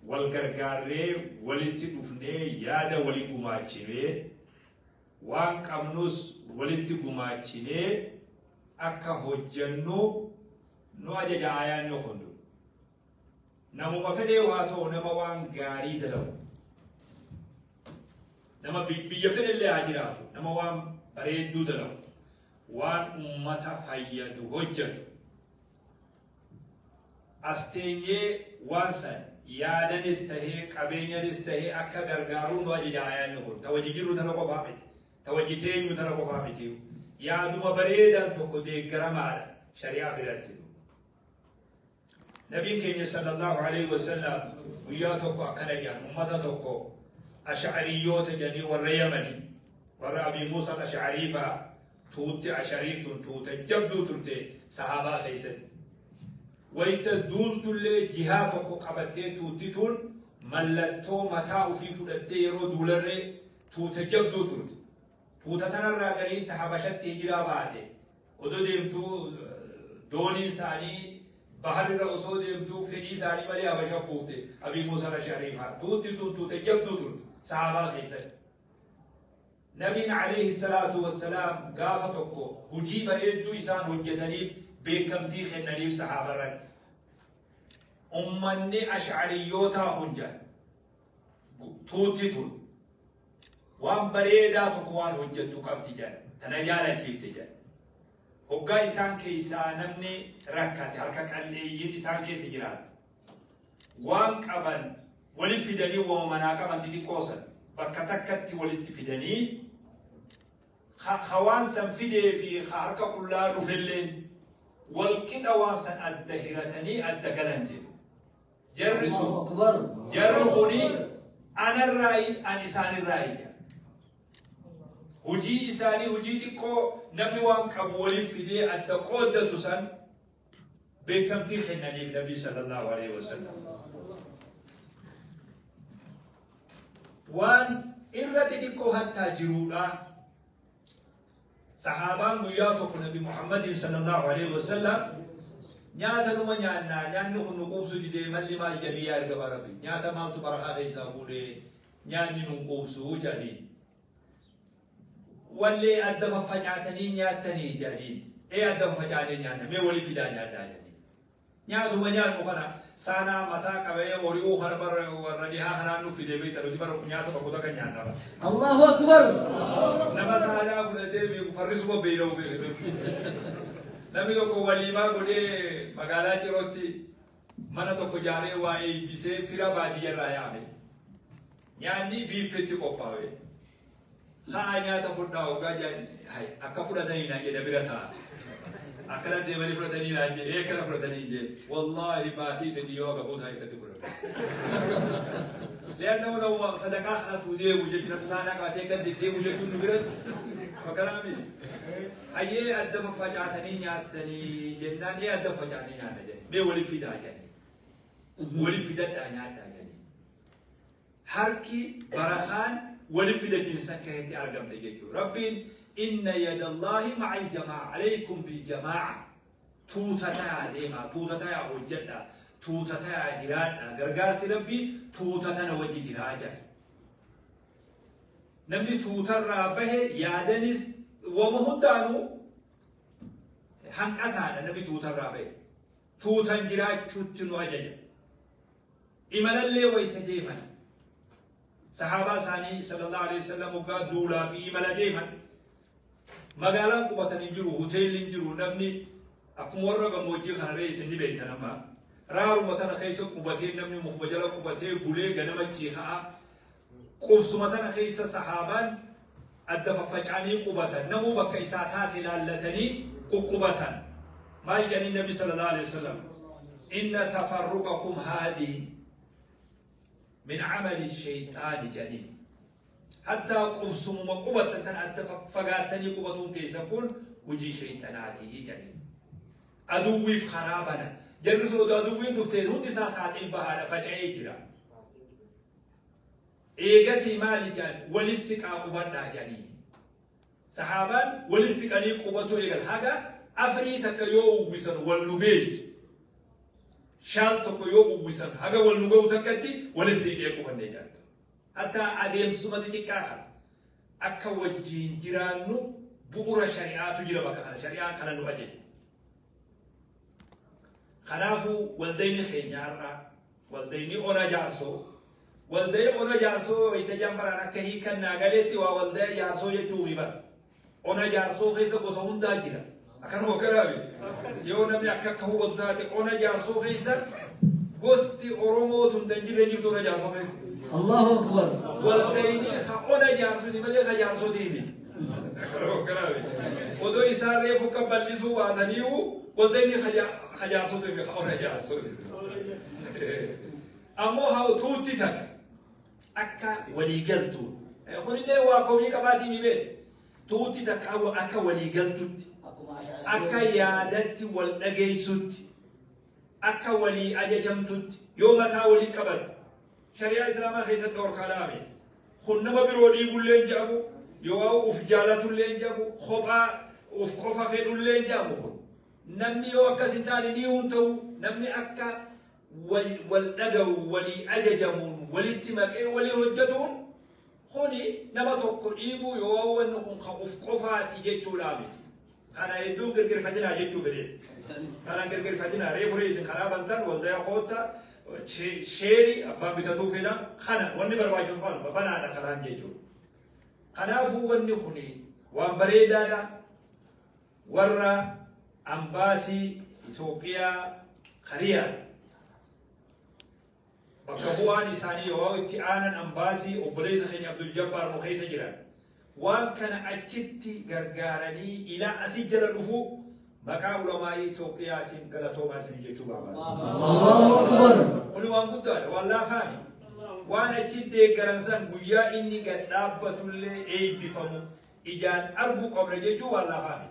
wal gargaarree, walitti dhufnee, yaada walii gumaachinee, waan qabnus walitti gumaachinee akka hojjennu nu ajaja aayaanni kun. Namuma fedhee haa ta'u, nama waan gaarii dalagu, nama biyya fedhellee haa jiraatu, nama waan bareedduu dalagu, waan ummata fayyadu hojjetu, as teenyee waan san yaadanis tahee qabeenyanis tahee akka gargaaruu nu ajaja aayaanni kun. Ta wajji jirru tana qofaa miti, ta wajji teenyu tana qofaa miti, yaaduma bareedaan tokko deeggaramaadha shari'aa biratti. Nabiin keenya sallallahu alaihi wasallam guyyaa tokko akkana jedhan: ummata tokko, ash'ariyyoota jedhanii, warra Yamanii, warra Abii Muusa Ash'arii faa. Tuutti Ash'arii tun tuuta jabduu turte sahaabaa keessatti. Wayita duultullee jihaa tokko qabattee, tuutti tun mallattoo mataa ofii fudhattee yeroo duularree tuuta jabduu turte. Tuuta tanarraa gariin ta Habashatti hijiraa baate, odoo deemtuu dooniin isaanii baharirra osoo deemtuu fedhii isaanii malee Habasha buufte, Abii Muusaa Ash'arii faa. Tuutti tun tuuta jabduu turte sahaabaa keessatti. Nabiin alayhi salaatu wassalaam gaafa tokko hojii bareedduu isaan hojjetaniif beekamtii kennaniif sahaaba irratti. Ummanni ash'ariyyootaa kun jedhan, tuutti tun waan bareedaa tokko waan hojjettu qabdi jedhan, tana jaalachiifte jedhan. Hoggaa isaan keessaa namni rakkate, harka qalleeyyiin isaan keessa jiraatu, waan qaban walitti fidanii, wama manaa qaban xixiqqoo san bakka takkatti walitti fidanii, hawaan san fidee fi harka qullaa dhufelleen wal qixa waan san adda hiratanii adda galan jedhu. Jarri sun Allahu Akbar. Jarri kuni anarraayi, an isaanirraayi jedha. Hojii isaanii, hojii xiqqoo namni waan qabu waliif fidee adda qooddatu san beekamtii kennaniif Nabii sallallahu alaihi wasallam. Waan irra xixiqqoo hattaa jiruudha. Sahaabaan guyyaa tokko Nabi Muhammadin sallallahu alaihi wasallam, "Nyaata numa nyaannaa, nyaanni kun nu quubsu didee, malli maal?" jedhanii, "Yaa ergamaa Rabbi, nyaata maaltu barakaa keessaa fuudhee, nyaanni nun quubsu?" jedhanii. "Wallee adda faffacaatanii nyaattanii?" jedhanii. "Ee, adda faffacaatanii nyaanna." "Mee walii fidaa nyaadhaa," jedhanii. Nyaatuma nyaannu kana saanaa mataa qabee hori'uu kana bara warra dhihaa kanaan nu fide beekta nuti bara nyaata tokko takka nyaanna bara. Allahu Akbar. Nama saanaa fudhatee beeku farrisuma beela'u beeku. Namni tokko waliimaa godhee magaalaa Cirootti mana tokko jaaree waa eebbisee fira baadiyyaarraa yaame. Nyaanni biiffetti qophaa'e. Haa nyaata fudhaa hoggaa jedhan akka fudhatanii naan jedhe bira taa'a. Akkana deemanii fudhatanii naan jedhe akkana fudhatanii jedhe wallaahi baatii sadii yoo aga booda akkatti fudhatu. لأنه لو صدقاء خلطوا deemu jechuudha saanaa qabatee kan deddeemu jechuun nu biratti fakkanaa hayyee adda faffacaatanii nyaattanii jennaan ee adda faffacaatanii nyaata jedhe mee waliif fidaa jedhe waliif fidadhaa nyaadhaa jedhe harki barakaan waliif fidachiinsa keessatti argamte jechuudha. Rabbiin inna yadallahi ma'a aljamaa alaykum biljamaa tuutataa deemaa tuutataa hojjedhaa tuutataa jiraadhaa gargaarsi Rabbii tuutatana wajji jiraa jedha. Namni tuutarraa bahe yaadanis wama hundaanuu hanqataadha namni tuutarraa bahe. Tuutan jiraachuutti nu ajaja. Imalallee wayita deeman. Sahaabaa isaanii sallallahu alaihi wasallam waggaa duulaa fi imala deeman. Magaalaan qubatan hin jiru, hoteelli hin jiru, namni akkuma warra gammoojjii kana ree isin ni beektan amma. Raaruma tana keessa qubatee namni mukuma jala qubatee bulee ganama ciikaa qubsuma tana keessa sahaabaan adda faffaca'anii qubatan namuu bakka isaa taate laallatanii quqqubatan. Maal jedhanii Nabi sallallahu alaihi wasallam inna tafarruqakum haadhihi min amali shayxaani jedhanii. Hattaa qubsumuma qubatan tan adda fagaatanii qubatuun keessa kun hojii shayxanaatii jedhanii. Aduwwiif karaa bana. Jarri soodoo aduwwiin dhuftee hundi isaa saaxil bahaadha faca'ee jira. Eegasii maali jedhan walis siqaa qubadhaa jedhanii. Sahaabaan walis siqanii qubatu eegan haga afirii takka yoo uwwisan wal nu geessu. Shaal tokko yoo uwwisan haga wal nu ga'u takkatti walis siqee qubanne jedhan. Hatta adeemsuma xixiqqaa kana akka wajjiin jiraannu bu'uura shari'aatu jira bakka kana shari'aan kana nu ajaja. Kanaafuu waldayni keenya har'a waldayni ona jaarsoo waldayni ona jaarsoo wayita jambaraan akka hiikannaa galeetti waa waldaya jaarsoo jechuu bara. Ona jaarsoo keessa gosa hundaa jira. Akkanuma garaabe yoo namni akka akka hubatu taate ona jaarsoo keessa gosti Oromoo tun tan jirre jirtu ona jaarsoo keessa. Allahu Akbar. Waldayni ka ona jaarsooti malee ka jaarsootii miti. Akkanuma garaabe odoo isaan reefu akka bal'isuu baataniiru waldayni ka jaarsootii miti ka ona jaarsooti. Ammoo haa tuutti takka akka waliigaltu kunillee waa komii qabaatii mi beeku tuutti takka akka waliigaltutti akka yaadatti wal dhageessutti akka walii ajajamtutti yoo mataa walii qaban shari'aa islaamaa keessatti dhorkaa dhaame kun nama biroo dhiibullee hin jedhamu yoo uf jaalatullee hin jedhamu kophaa uf qofa fedhullee hin jedhamu kun namni yoo akkas hin taane ni hun ta'u namni akka wal dhaga'u walii ajajamuun walitti maqee walii hojjetuun kuni nama tokko dhiibuu yoo wanni kun ka uf qofaati jechuudhaa miti. Kana hedduun girgirfatinaa jechuu fedhe. Kana girgirfatinaa reefu isin karaa bantan waldaya kootta sheeri abbaan bitatuu fedhan kana wanni barbaachisu kana banaadha karaan jechuudha. Kanaafuu wanni kuni waan bareedaadha. Warra ambaasii Itoophiyaa Kariyaa bakka bu'aan isaanii yoo itti aanan ambaasii obboleessa keenya Abdul Jabbaar nu keessa jiran waan kana achitti gargaaranii ilaa asii jala dhufu maqaa ulamaa'ii Itoophiyaatiin galatoomaa isinii jechuu barbaada. Allahu Akbar. Kuni waan guddaadha, waan laafaami. Waan achitti deeggaran san guyyaa inni gad dhaabbatullee eebbifamu ijaan arguu qabna jechuu waan laafaami.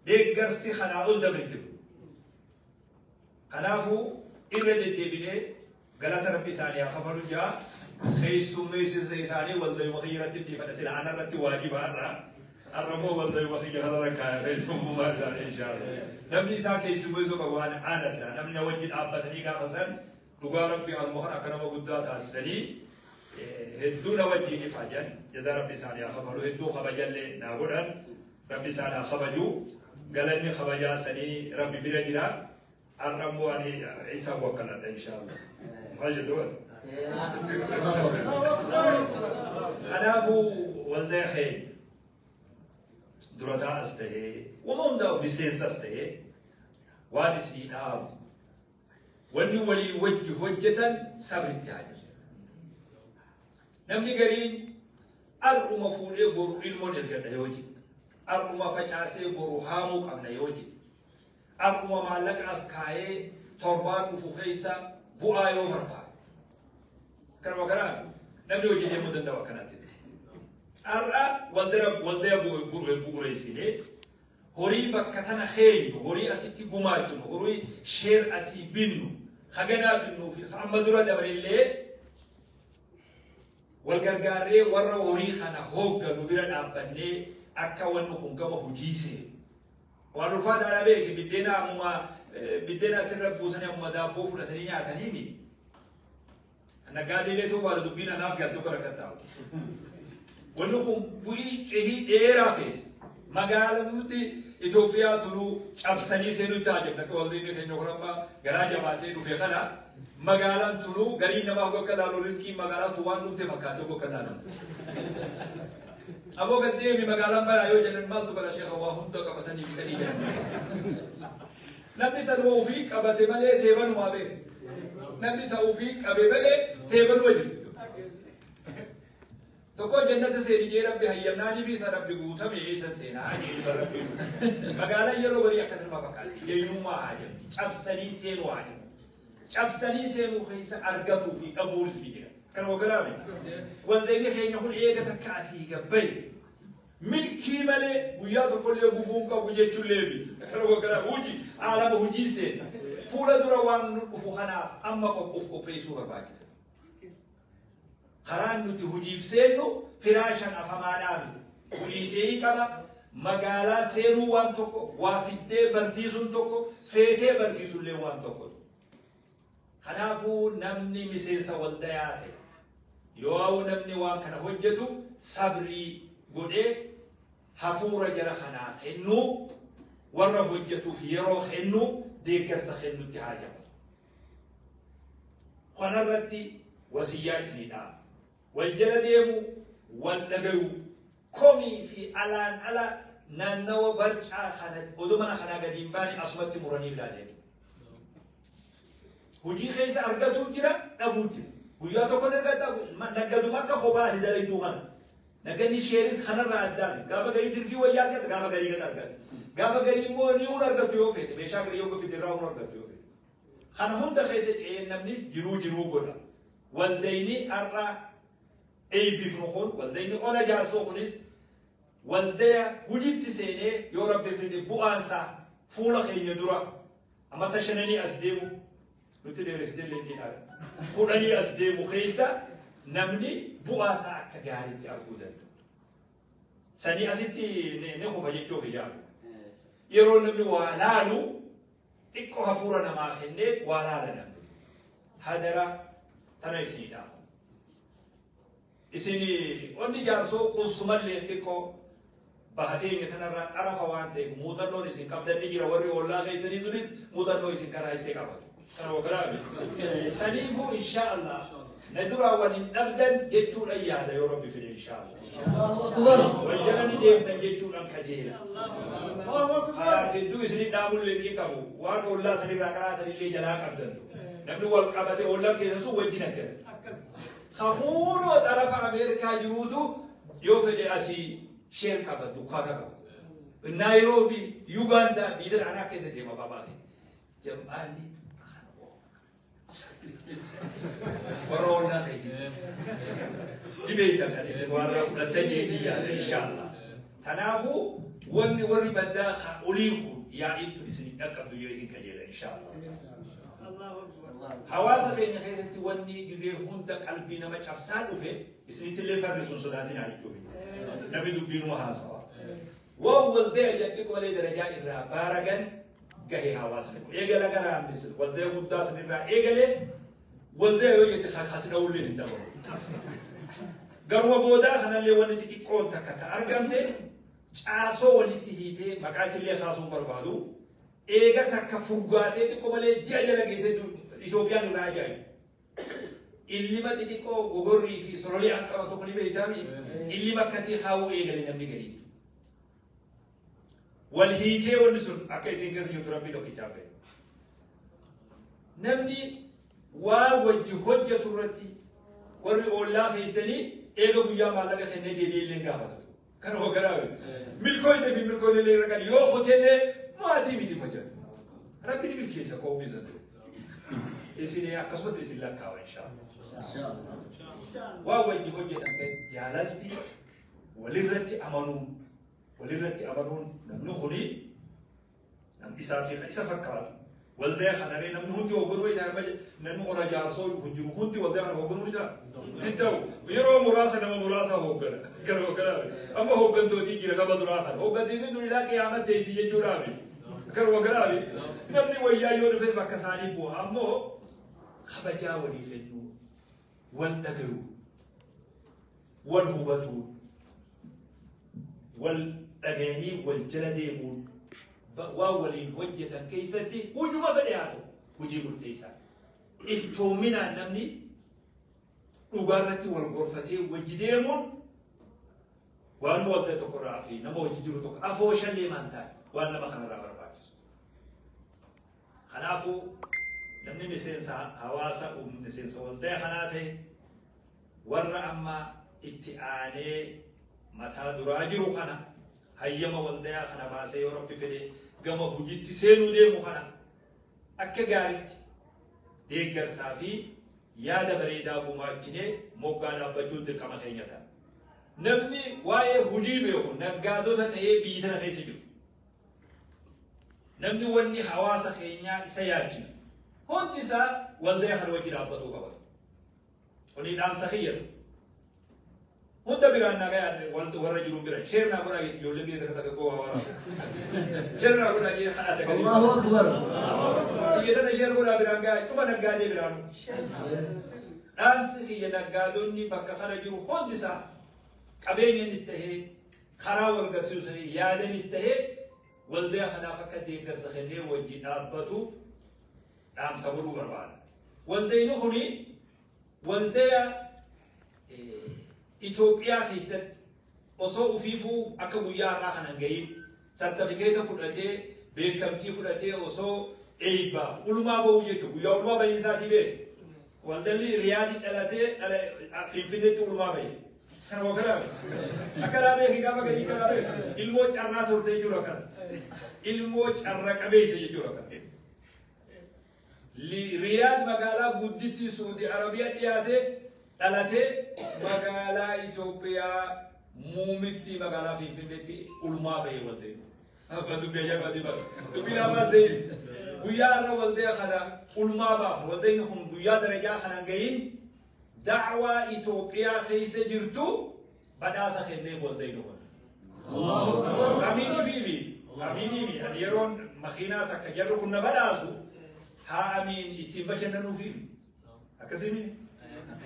Deeggarsi kanaa ol dabre jiru. Kanaafuu irra deddeebinee galata Rabbi isaanii haa kafalu jaa keessummeessisa isaanii waldayuma kiyya irratti itti fadha sila ana irratti waajiba har'a. Har'a immoo waldayuma kiyya kana rakkaaya keessummaa isaanii inshaallah. Namni isaa keessummeessuu qabu waan ana sila namni na wajji dhaabbatanii gaafa san dhugaa Rabbi anuma kana akka nama guddaa taasisanii hedduu na wajjiin ifaajan jazaa Rabbi isaanii haa kafalu hedduu kabajallee naa godhan Rabbi isaan haa kabaju galanni kabajaa sanii Rabbi bira jira. Har'a immoo ani isaan wakkaladha inshaallah. Maal jettu bara? Kanaafuu waldaa keenya dura taa'as ta'ee wama hundaa miseensas ta'ee waan isinii dhaabu wanni walii wajji hojjetan sabritti haa jiru. Namni gariin har'uma fuudhee boru ilmoon ergadha yoo jedhe, har'uma facaasee boru haamuu qabna yoo jedhe, har'uma maallaqa as kaayee torbaan dhufu keessa bu'aa yoo barbaade. Kanuma kanaan namni hojii deemuu danda'u akkanatti. Har'a waldaya bu'uureessinee horii bakka tana keenyu, horii asitti gumaachinu, horii share asii binnu, haganaa binnuu fi amma dura dabalillee wal gargaarree warra horii kana hoogganu bira dhaabbannee akka wanni kun gama hojii seenu. Waan ulfaataadhaa beeki biddeena ammuma biddeena asirra buusanii ammuma daabboo fudhatanii nyaatanii miti. Naggaadee ta'uu baatu dubbiin anaaf galtu bara akka taa'u. Wanni kun bu'ii cehii dheeraa fees. Magaalaa nuti Itoophiyaa turuu cabsanii seenuu ta'a jenna. Akka waldeen keenya kun amma garaa jabaatee dhufe kana magaalaan turuu garii namaa akka laalu riskii magaalaa tu waan dhufte fakkaatee akka laalu. Aboo gad deemi magaalaan baraa yoo jedhan maaltu bara sheekha waa hunda qabatanii fixanii jedhan. Namni tanuma ofii qabate malee teebanumaa beeku. Namni ta'uu ofii qabe malee teebanuma jirti. Tokko jannata seeni jee Rabbi hayyamnaanii fi isa Rabbi guutame eessa seenaa jee Rabbi. Magaalaan yeroo barii akkasuma fakkaatti. Eenyummaa haa jedhu. Cabsanii seenuu haa jedhu. Cabsanii seenuu keessa argatuu fi dhabuunis ni jira. Kanuma garaame. Waldeenni keenya kun eega takka asii gabbaye. Milkii malee guyyaa tokkollee gufuu hin qabu jechuun leebi. Kanuma garaame hojii aalama hojii seena. Fuula dura waan nu dhufu kanaaf amma of qopheessuu barbaachisa. Karaan nuti hojiif seennu firaashan afamaadhaan hojii qaba. Magaalaa seenuu waan tokko, waa fiddee barsiisuun tokko, feetee barsiisuullee waan tokko. Kanaafuu namni miseensa waldayaa ta'e yoo namni waan kana hojjetu sabrii godhee hafuura jara kanaa kennuu warra hojjetuuf yeroo kennuu deeggarsa kennutti haa jabatu. Kanarratti wasiyyaa isinii dhaaba. Wal jala deemu, wal dhagayu, komii fi alaan ala naannawa barcaa kana odoo mana kanaa gadi hin baane asumatti muranii biraa deemu. Hojii keessa argatu jira, dhabuu jira. Guyyaa tokko naggaduma akka kophaa ati dalagduu kana. Nagganni sheeris kanarraa addaami. Gaafa garii tirfii wayyaa argata, gaafa garii gad argata. Gaafa garii immoo ni un argattu yoo feete, meeshaa garii yoo fide irraa un argattu yoo feete. Kana hunda keessa ce'een namni jiruu jiruu godha. Waldayni har'a eebbifnu kun, waldayni ona jaarsoo kunis waldaya hujitti seenee yoo Rabbi fide bu'aansaa fuula keenya dura amata shananii as deemu nutti dheeressitee leenjiidhaan 10 as deemu keessa namni bu'aasaa akka gaariitti arguu danda'u. Sanii asitti ni kufa jechuu kiyyaa. Yeroo namni waa laalu xiqqoo hafuura namaa kennee waa laala namni. Hadara tana isinii dhaama. Isin onni jaarsoo qubsumallee xiqqoo bahateenya kanarraa xarafa waan ta'eef muuxannoon isin qabdan ni jira warri ollaa keessanii sunis muuxannoo isin karaa isee qabatu. Kana wagaraame. Saniifuu insha Allah na duraa wal hin dhabdan jechuudhaan yaada yoo Rabbi fide insha Allah. Wal jala ni deemtan jechuudhaan kajeela. Karaa hedduu isinii dhaamullee ni qabu waan ollaa sanirraa karaa sanillee jalaa qabdan. Namni wal qabate ollaan keessa sun wajjin aggata. Hafuunoo xarafa Ameerikaa jiruutu yoo fedhe asii share qaba dukkaana qaba. Naayiroobii, Yugaandaa biyya anaa keessa deema babaa Jam'aanni warra ollaa keenya. Dhibee kan isin warra fudhatan jeetii yaada inshaallah. Kanaafuu wanni warri baddaa olii kun yaa'iin tun isin dhaqqabdu yoo isin qajeela inshaallah. Hawaasa keenya keessatti wanni gizee hunda qalbii nama cabsaa dhufe isinittillee farrisuun sodaatinaa jechuudha. Namni dubbiinuma haasawa. Waan waldaya jedhatti malee darajaa irraa baaragan gahe hawaasni kun. Eegala gara hambise waldaya guddaa sanirraa eegalee waldaya yoo jette kasi dha'ullee hin dhabamu. Garuma boodaa kanallee wanni xixiqqoon takka ta argamte caasoo walitti hiitee maqaa isillee kaasuun barbaadu. Eega takka furgaatee xiqqoo malee ji'a jala geessee Itoophiyaan irraa ajaa'ibu. Illima xixiqqoo gogorrii fi sololee an qaba tokko ni beektaami. Illima akkasii kaawuu eegale namni gariin. Wal hiitee wanni sun akka isin keessa jirtu Rabbii tokkichaa beeka. Namni waan wajji hojjetu irratti warri oollaa keessanii eega guyyaa maallaqa kennee deebi'ee illee gaafatu. Kan hogganaa milkooyte fi milkooyte illee irra kan yoo hotellee maatii miti hojjetu. Rabbi ni milkeessa qoomni isa ture. Isin akkasumatti isin lakkaawa inshaallah. Waan wajji hojjetan ta'e jaalalti walirratti amanuun walirratti amanuun namni kuni namni isaa fi kan isa fakkaatu waldaa kanaree namni hundi hoogganuu isaa nama namni ora jaarsoo kun jiru hundi waldaa kana hoogganuu ni ta'a. Hin ta'u yeroo muraasa nama muraasa hooggana gara hoogganaa amma hooggantootii jira gama duraa kana hooggantoonni duri ilaa qiyaama teessi jechuudhaafi gara hoogganaa namni wayyaa yoo dhufes bakka isaanii bu'a ammoo kabajaa walii kennuu wal dhagayuu wal hubatuu wal dhagayanii wal jala deemuun waan waliin hojjetan keessatti hujuma fedhe haa ta'u hojii murteessaa. Iftoominaan namni dhugaarratti wal gorfatee wajji deemuun waan wal ta'e tokkorraa fi nama hojii jiru tokko afoo shallee maan taa'e waan nama kanarraa barbaachisu. Kanaafuu namni miseensa hawaasa miseensa waldaa kanaa ta'e warra amma itti aanee mataa duraa jiru kana hayyama waldaa kana baasee yoo Rabbi fedhe gama hojiitti seenuu deemu kana akka gaariitti deeggarsaa fi yaada bareedaa gumaachinee moggaa dhaabbachuun dirqama keenya ta'a. Namni waa'ee hojii beeku naggaadota ta'ee biyya tana keessa jiru. Namni wanni hawaasa keenyaa isa yaachisu hundi isaa waldaa kana wajji dhaabbatuu qaba. Kuni dhaamsa kiyyatu. Hunda biraan nagaa warra jiru bira share naa godhaa jetti ijoolleen keessa takka koo hawaasa. Share naa godhaa jee kadhata gadi. Allahu Akbar. Biyya tana share godhaa biraan gaa cufa naggaadee biraanu. Dhaamsi kiyya naggaadonni bakka kana jiru hundi isaa qabeenyanis tahee karaa wal garsiisu yaadanis tahee waldaa kanaaf akka deeggarsa kennee wajji dhaabbatu dhaamsa godhuu barbaada. Waldayni kuni waldaa Itoophiyaa keessatti osoo ufiifuu akka guyyaa har'aa kana hin gahin sartifikeeta fudhatee beekamtii fudhatee osoo eebbaaf ulmaa bahuu jechuudha. Guyyaa ulmaa bahiin isaatii beeku. Waldalli Riyaadii dhalatee Finfinneetti ulmaa bahe. Kana hoogganaa akkanaa beeki gaafa gadii kanaa beeki. Ilmoo carraa turte jechuudha akkana. Ilmoo carra qabeessa jechuudha akkana. Riyaad magaalaa guddittii Suudi Arabiyaa dhiyaatee dhalatee magaalaa Itoophiyaa muummitti magaalaa Finfinneetti ulmaa bahee waldee. Abbaa dubbii ajaa'ibaatii bara. Dubbii lamaa seeni. Guyyaa irra waldee kana ulmaa baafu. Waldeen kun guyyaa darajaa kana gahin da'waa Itoophiyaa keessa jirtu badhaasa kenneef waldeen kun. Amiinii fi amiinii fi ani yeroon makiinaa takka jarri kun na badhaasu haa amiin ittiin bashannanuufi akkasii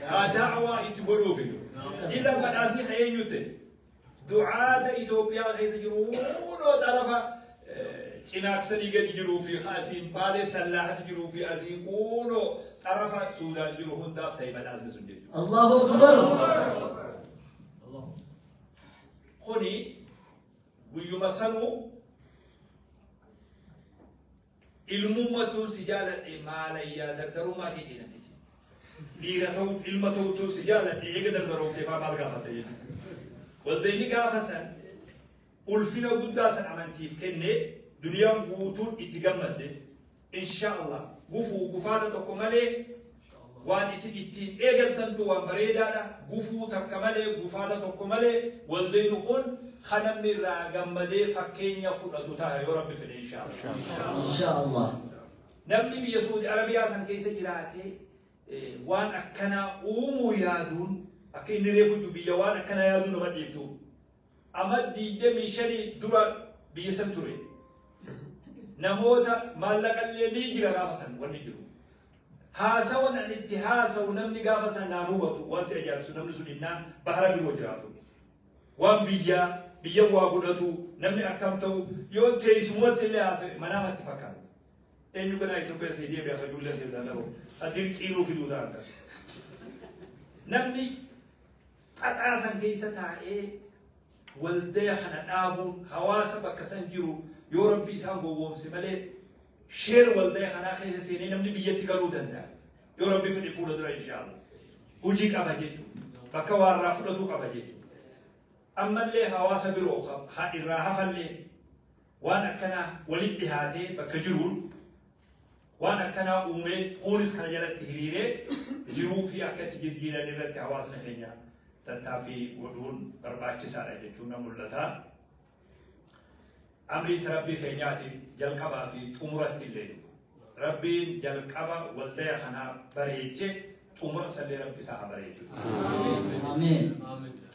haa da'waa itti godhuufi. Ila badhaasni ka eenyu ta'e du'aata Itoophiyaa keessa jiru hunoo xarafa cinaaksanii gadi jiruu fi asiin baalee sallaahati jiruu fi asiin kunoo xarafa Suudaan jiru hundaaf ta'e badhaasni sun jechuudha. Allahu Akbar. Kuni guyyuma sanuu ilmummatuun si jaaladhe maalayyaa dardarummaa kee jedhamte. Dhiira ta'uu ilma ta'uutu si jaaladhe eega dardaroomtee faa maal gaafatte jechuudha. Waldeenni gaafa san ulfina guddaa san amantiif kennee duniyaan guutuun itti gammadde insha Allah gufuu gufaata tokko malee waan isin ittiin eegaltantu waan bareedaadha. Gufuu takka malee gufaata tokko malee waldeenni kun kan namni irraa gammadee fakkeenya fudhatu ta'a yoo Rabbi fedhe insha Allah. Insha Allah. Namni biyya Suudi Arabiyaa san keessa jiraatee waan akkanaa uumuu yaaduun akka inni reefu jiru biyya waan akkanaa yaaduu nama dhiiftu. Amma 25 dura biyya san ture. Namoota maallaqa illee ni jira gaafa san wanni jiru. Haasawan ani itti haasawu namni gaafa san naan hubatu waan si ajaa'ibsu namni sun innaa bahara biroo jiraatu. Waan biyyaa Biyya waa godhatu namni akkam ta'u yoo teessumatti illee haasa'e manaamatti fakkaata. Eenyu ganaa Itoophiyaa si deebi'a ka ijoolleen keessaa dhabu. Dirqiinuu fiduu ta'a akkas. Namni xaxaa san keessa taa'ee waldaya kana dhaabuun hawaasa bakka san jiru yoo Rabbi isaan gowwoomse malee sheer waldaya kanaa keessa seenee namni biyyatti galuu danda'a. Yoo Rabbi fedhe fuula dura inshaallah. Hojii qaba jechuudha. Bakka waarraa fudhatu qaba jechuudha. Ammallee hawaasa biroo irraa hafallee waan akkanaa walitti dhihaatee bakka jiruun waan akkanaa uumee kunis kana jalatti hiriiree jiruu fi akka itti jijjiiran irratti hawaasni keenya tattaaffii godhuun barbaachisaadha jechuun na mul'ata. Amriin Rabbii keenyaati jalqabaa fi xumuratti illee. Rabbiin jalqaba waldaya kanaa bareeche, xumura sallee Rabbi isaa haa bareechu. Ameen.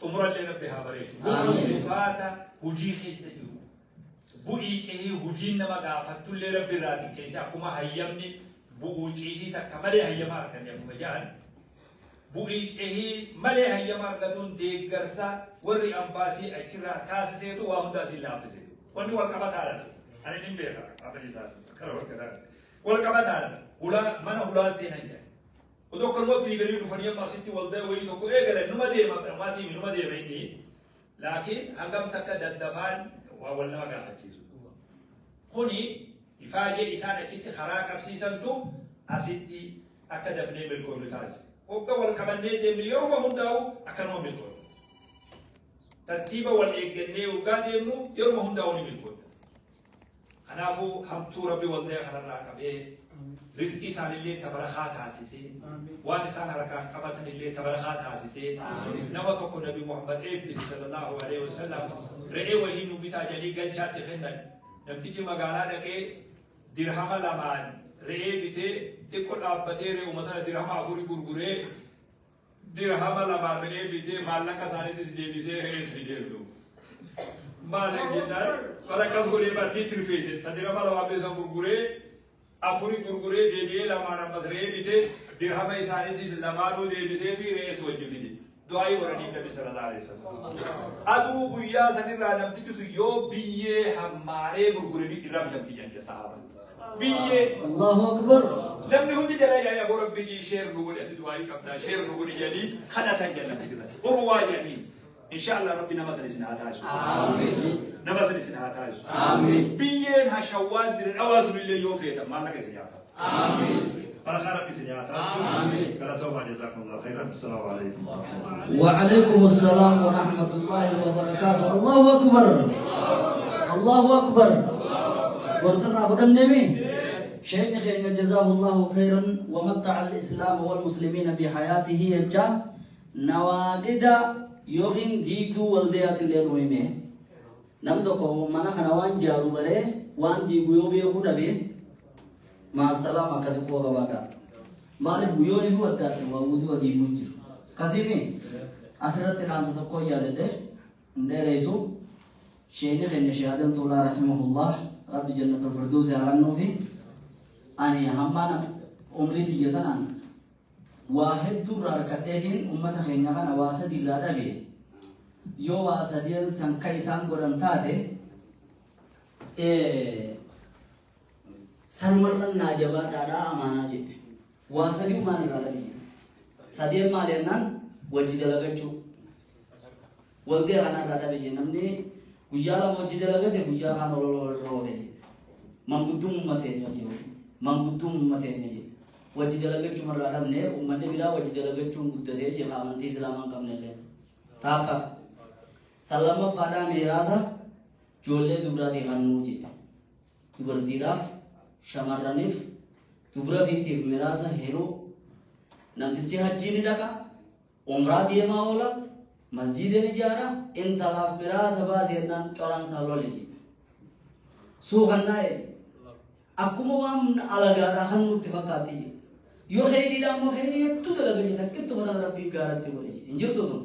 Xumura illee Rabbi haa bareechu. Ulfaata hojii keessa jiru. Bu'ii cehii hojiin nama gaafattullee Rabbi irraa xiqqeesse, akkuma hayyamni bu'uu cehii takka malee hayyama arganne akkuma jedhan, bu'ii cehii malee hayyama argatuun deeggarsa warri ambaasii achirraa taasiseetu waa hundaa siin laaffise. Wanni wal qabataadha. Ani nin beeka abba isaa kana wal qabataadha. Wal qabataadha. Hulaa mana hulaa seenan jedha. Otoo akkanuma fiiganii dhufanii amma asitti waldaa wayii tokko eegalan numa deema, maatii numa deema inni. Laakiin hangam takka daddafaan waa wal nama gaafachiisu. Kuni ifaajee isaan achitti karaa qabsiisantu asitti akka dafnee milkoofnu taasise. Hogga wal qabannee deemne yeroo hundaa'u akkanuma milkoofnu. Tartiiba wal eeggannee hoggaa deemnu yeroo hundaa'u ni milkoofna. Kanaafuu hamtuu Rabbi waldaa kanarraa qabee rizqii isaanillee tabarakaa taasisee, waan isaan harkaan qabatanillee tabarakaa taasisee, nama tokko Nabi Muhammad eebbise sallallahu alaihi wasallam, re'ee wahii nu bitaa jedhanii galchaatti kennan. Namtichi magaalaa dhaqee dirhama 2n re'ee bitee, xiqqoo dhaabbatee re'uma sana dirhama 4 gurguree, dirhama 2n re'ee bitee, maallaqa isaaniitis deebisee re'ees fideertu. Maal jennaan, bara akkas godhee barnii tirfeesse ta dirhama 2 beesan gurguree 4 gurguree, deebi'ee 2n ammas re'ee bitee, dirhama isaaniitis lamaanuu deebisee fi re'ees wajji fide. Du'aayii godhanii Nabi sallallahu alaihi wasallam. Aduu guyyaa sanirraa namtichi sun yoo biyyee hammaaree gurguranii irraa bitamti jedhan sahaaba. Biyyee. Allahu Akbar. Namni hundi jala yaa'ee, aboo Rabbi share nu godhe, ati du'aayii qabdaa, share nu godhe jedhanii kadhatan jedhan namtichi sana. Urwaa jedhanii. Inshallah Rabbi nama sana isin haa taasisu. Nama sana isin haa taasisu. Biyyeen hashawwaan dire dhawaa sunillee yoo feetan maallaqa isin nyaata. Barakaa Rabbi isin haa taasisu. Galatoomaa, jazakumullahu khairan. Assalaamu alaikum wa rahmatullahi. وعليكم السلام ورحمة الله وبركاته. الله أكبر، الله أكبر. ورسلنا قدام شيخ خير، جزاه الله خيرا ومتع الإسلام والمسلمين بحياته. يجا نواقد يوخين ديدو والديات اللي نويمه nam tokko mana kana waan jaaru baree waan diigu yoo beekuu dhabe, maasalaam akkasi quba qabaadha. Maaliif guyyoon fi adda waa guutuu diiguu jiru. Kasimi asirratti dhaamsa tokko yaadadhe hin dheeressu. Sheekni keenya Sheekh Adam Tuulaa rahimahullah, Rabbi jannatul firdaus haa kennuufi, ani hammaan umrii tiyya tanaan waa hedduu irraa harkadheetiin ummata keenya kana waa sadi irraa dhabe, yoo waa sadiin san ka isaan godhan taate sanumarran naa jabaadhaadhaa amaanaa jedhe. Waa sadii maal irraa dhabe? Sadeen maal jennaan, wajji dalagachuu waldee kana irraa dhabe jedhe. Namni guyyaa 2 hojii dalagate guyyaa kaan ololoo irra oofe jedhe. Mangudduun uummateenya jedhe, mangudduun uummateenya jedhe. Wajji dalagachuu irraa dhabne. Uummanni biraa wajji dalagachuun guddatee jedhe, amantii Islaamaa hin qabne illee. Taakka tan lammaffaadhaa, miiraasa ijoollee dubraatii kannuu jedhe. Dubartiidhaaf, shamarraniif, dubra fiitiif miraasa hiruu. Namtichi hajjii ni dhaqa, umraa deemaa oola, masjiida ni ijaara, intalaaf miraasa baasi jennaan coransaa lole jedhe. Suukannaa jedhe. Akkuma waan alagaadhaa kan nutti fakkaatti jedhe. Yoo kheyriidha ammoo kheyrii hedduu dalaga jedhe, akkittuma tan Rabbiin gaaratti godhe jedhe. Hin jirtu tun.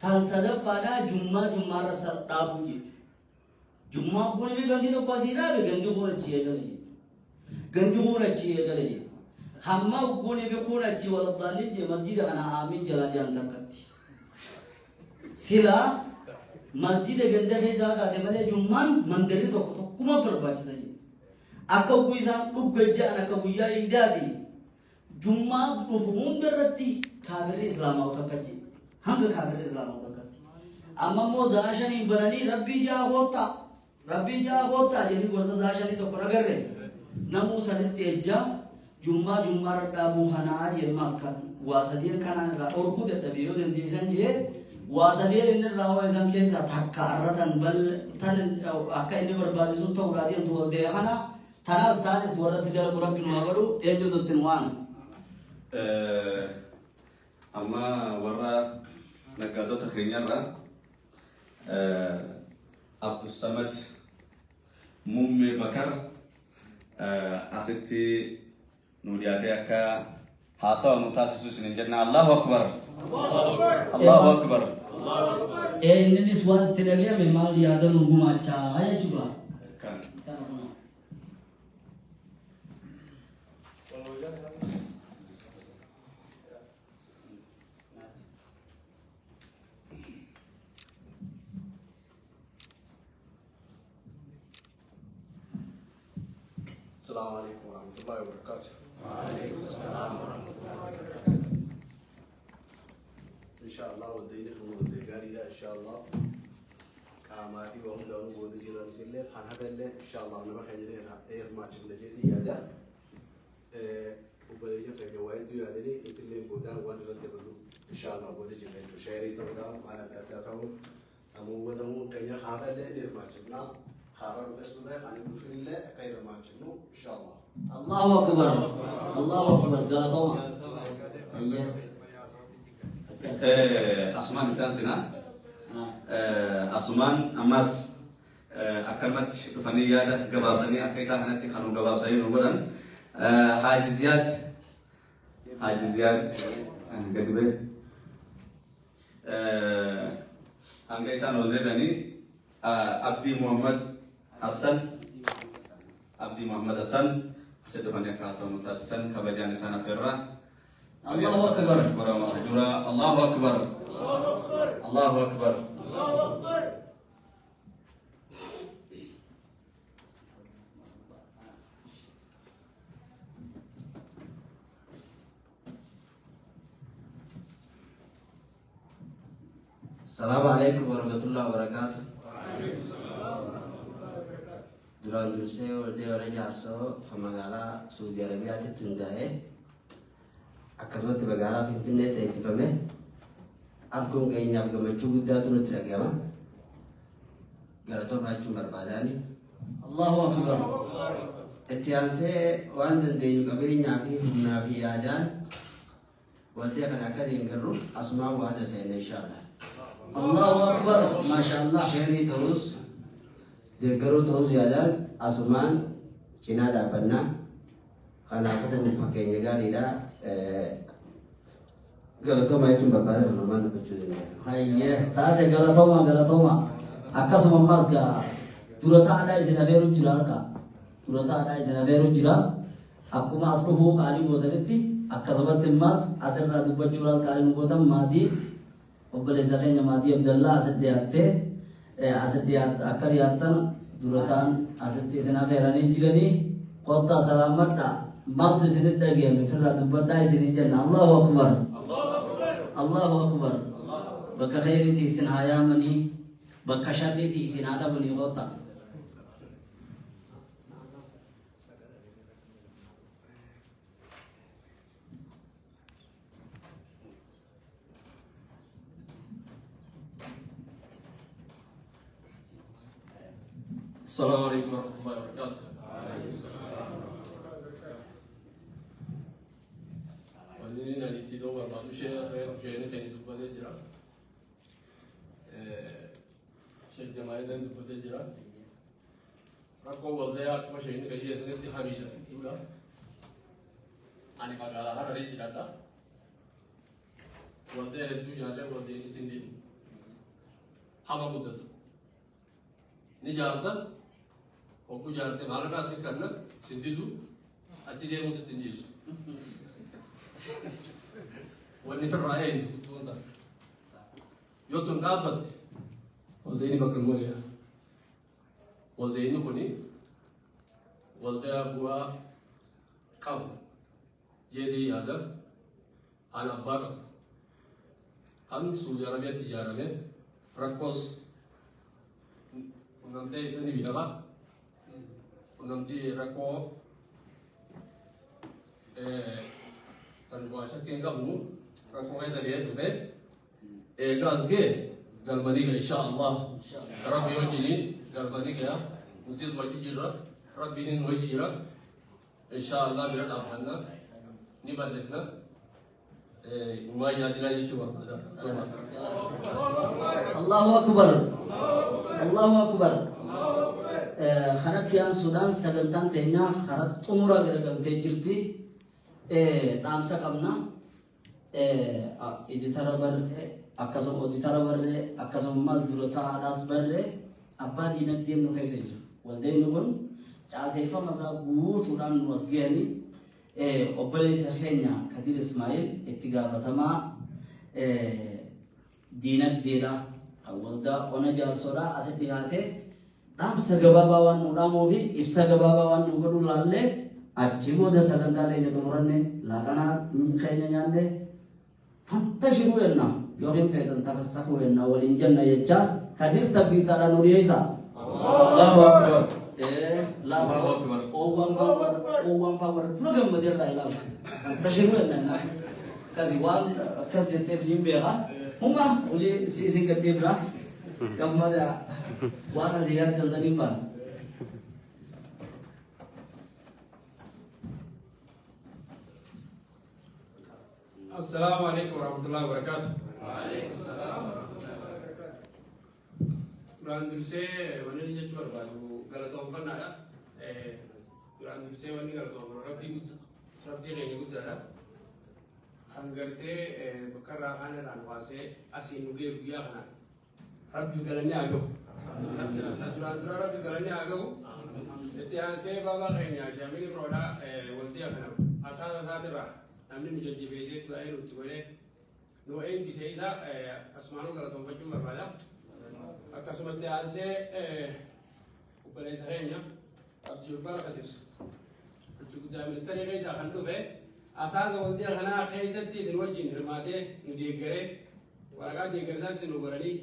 Tan sadaffaadhaa, jummaa jummaarra dhaabuu jedhe. Jummaa kun gandi tokko asii dhaabe, gandi kun achi eegale jedhe. Gandi kun achi eegale jedhe. Hamma kuni fi kun achi waladdaalliin jedhe, masjida kana aamin jalaa jedhan takkatti. Silaa Masjida ganda keessaa kaate malee jummaan mandarri tokko tokkuma barbaachisa jedhe. Akka ugguu isaan dhugga ja'an akka guyyaa iidaati jummaa dhufu hunda irratti kaafirri islaamaa takka jedhe. Hanga kaafirri islaamaa takkatti. Amma immoo za'a shaniin bananii rabbii ja'a koottaa rabbii ja'a koottaa jedhanii gorsa za'a shanii tokko nagarre namuu sanitti ejjaa jummaa jummaa irra dhaabuu kanaa jee maas kan waa sadeen kanaan irraa dhorkuu dadhabe yoo dandeessan jee waa sadeen inni irraa hoo isan keessaa takka irra tan bal tan akka inni barbaachisu ta'uudhaa deemtu wal ta'e kana tanaas taanis warratti dalagu rabbi nu haa godhu eenyutu ittiin waan. Amma warra naggaadota keenyarraa Abdussamad Muummee Bakar asitti nu dhiyaatee akka haasawa nu taasisu isinin jenna. Allahu Akbar! Allahu Akbar! Innis waan itti dhagahame maal yaada nu gumaachaa jechuudha. Kan. السلام عليكم ورحمة الله وبركاته. وعليكم السلام ورحمة الله وبركاته. إن شاء الله وديني خمو ودي قاري إن شاء الله. قاماتي وهم دانو بود جيران تلي خان هذا اللي إن شاء الله أنا بخير إير ما شفنا جدي يدا. وبدي في جوائد يادني تلي بودان وان رد بلو إن شاء الله بود جيران شعري تودان وأنا تبدأ أمو ودهم كيا خان اللي إير ما شفنا. خارج بس ولا يعني مفين الله غير ما جنو إن شاء الله. الله أكبر الله أكبر قال طبعا. أسمان تانسنا أسمان أمس أكلمت فنية جبابسني أكيسا هنتي خانو جبابسني نقولن حاج زياد حاج زياد كتبه أنجيسا نولدني عبدي محمد حسن عبدي محمد حسن سيدنا كاسم متحسن كبجان سنة فرة الله أكبر الله أكبر الله أكبر الله أكبر. السلام عليكم ورحمة الله وبركاته. Duraan dursee waldee warra jaarsoo kan magaalaa Suudii Arabiyaatti hundaa'ee akkasumatti magaalaa Finfinneetti eebbifame arguun keenyaaf gammachuu guddaatu nutti dhagahama. Galatoon jechuun barbaadaani. Allahu Akbar. Itti aansee waan dandeenyu qabeenyaa fi humnaa fi yaadaan waldee kana akka deeggarru asumaan waada seenne inshaallah. Allahu Akbar. Maashaallah. Sheerii ta'us deeggaruu ta'us yaadaan asumaan cinaa dhaabbannaa. Kanaafuu kun fakkeenya gaariidha. Galatooma jechuun barbaada namaan dubbachuu danda'a. Hayyee taate galatooma galatooma. Akkasuma ammas gaa dura taa'aadhaa isin afeeru jira harka. Dura taa'aadhaa isin afeeru jira. Akkuma as dhufuu qaalii gootanitti akkasumatti ammas asirraa dubbachuudhaas qaalii nu gootan maatii obboleessa keenya maatii Abdallaa asitti dhiyaattee asitti akka dhiyaattan dura ta'an asitti isin afeeranii jiranii kottaa salaamadhaa maaltu isinitti dhagahame ofirraa dubbadhaa isinii jenna. Allahu Akbar. Allahu Akbar. Bakka khayriitti isin haa yaamanii bakka sharriitti isin haa dhabanii kottaa. السلام عليكم ورحمة الله وبركاته. Wanni ani itti doo barbaadu ishee reefu isheen ta'e dubbatee jira. Sheekh Jamaa'ileen dubbatee jira. Rakkoo waldee akkuma isheen qayyeessanitti hamiidha jechuudha. Ani magaalaa Hararii jiraadha. Waldee hedduu jaallee waldeen ittiin deemu. Hama guddatu. Ni jaarta hogguu jaarte maalirraa si kanna si didu achi deemuu sitti hin dhiisu. Wanni firraa eenyu guddoon ta'a. Yoo tun dhaabbatte Waldeenni bakka nu ga'e. Waldeenni kuni waldaa bu'aa qabu jedhee yaada kan abbaa qabu kan Suudi Arabiyaatti ijaarame rakkoos qunnamtee isa ni beeka, qunnamtii rakkoo kan waa shakkii hin qabnu rakkoo keessa ga'ee dhufe eegaa as ga'e galmanii ga'a insha Allah. Rabbi wajjiniin galmanii ga'a, nutis wajji jirra, Rabbiin wajji jira, insha Allah bira dhaabbanna, ni bal'ifna, waan yaadinaa jechuu barbaada. Allahu Akbar. Allahu Akbar. Kanatti aansuudhaan sagantaan teenya karaa xumuraa garagaltee jirti. Dhaamsa qabna. Editara barree, akkasuma oditara barree, akkasumas dura taa'aadhaas barree, abbaa diinagdeen nu keessa jira. Waldeenni kun caaseeffama isaa guutuudhaan nu as gahanii obboleessa keenya Kadir Ismaa'il itti gaafatamaa diinagdeedha. Kan waldaa ona jaarsoodha asitti dhiyaatee dhaamsa gabaabaa waan nu dhaamuu fi ibsa gabaabaa waan nu godhu laallee achi booda sagantaa teenya xumuranne, laaqanaa keenya nyaanne, fantashiruu jenna yookiin feetan tafassakuu jenna, waliin jenna jecha Kadir tabbiitaadhaan nu dhiyeessa. Allahu Akbar. Allahu Akbar. Oowwan faa, oowwan faa warra dura gammadee irraa ilaalu. Fantashiruu jenna akkasi waan akkas jetteef hin beeka. Huma hojii isin gadhiifna. Gammada waan asii yaaddan saniin baana. Assalamu alaikum warahmatullahi wabarakatuh. Duraan dursee wanni inni jechuu barbaadu galatoonfannaadha. Duraan dursee wanni galatoonfannu Rabbii guddaa, Rabbii keenya guddaadha. Kan gartee bakka irraa kaan irraan baasee asiin nu ga'e guyyaa kanaan. Rabbiif galanni haa ga'u. Duraan dura Rabbiif galanni haa ga'u. Itti aansee baabaa keenya Shaamiin Ibroodhaa waldiya kana asaasa isaatirraa namni nu jajjabeessee du'aa nutti godhee nu eebbise isa asumaanuu galatoonfachuun barbaada. Akkasumatti aansee obboleessa keenya Abdii Jabbaar Kadir itti guddaa ministeera keessaa kan dhufe asaasa waldiya kanaa keessatti isin wajjin hirmaatee nu deeggaree waraqaa deeggarsaatti nu godhanii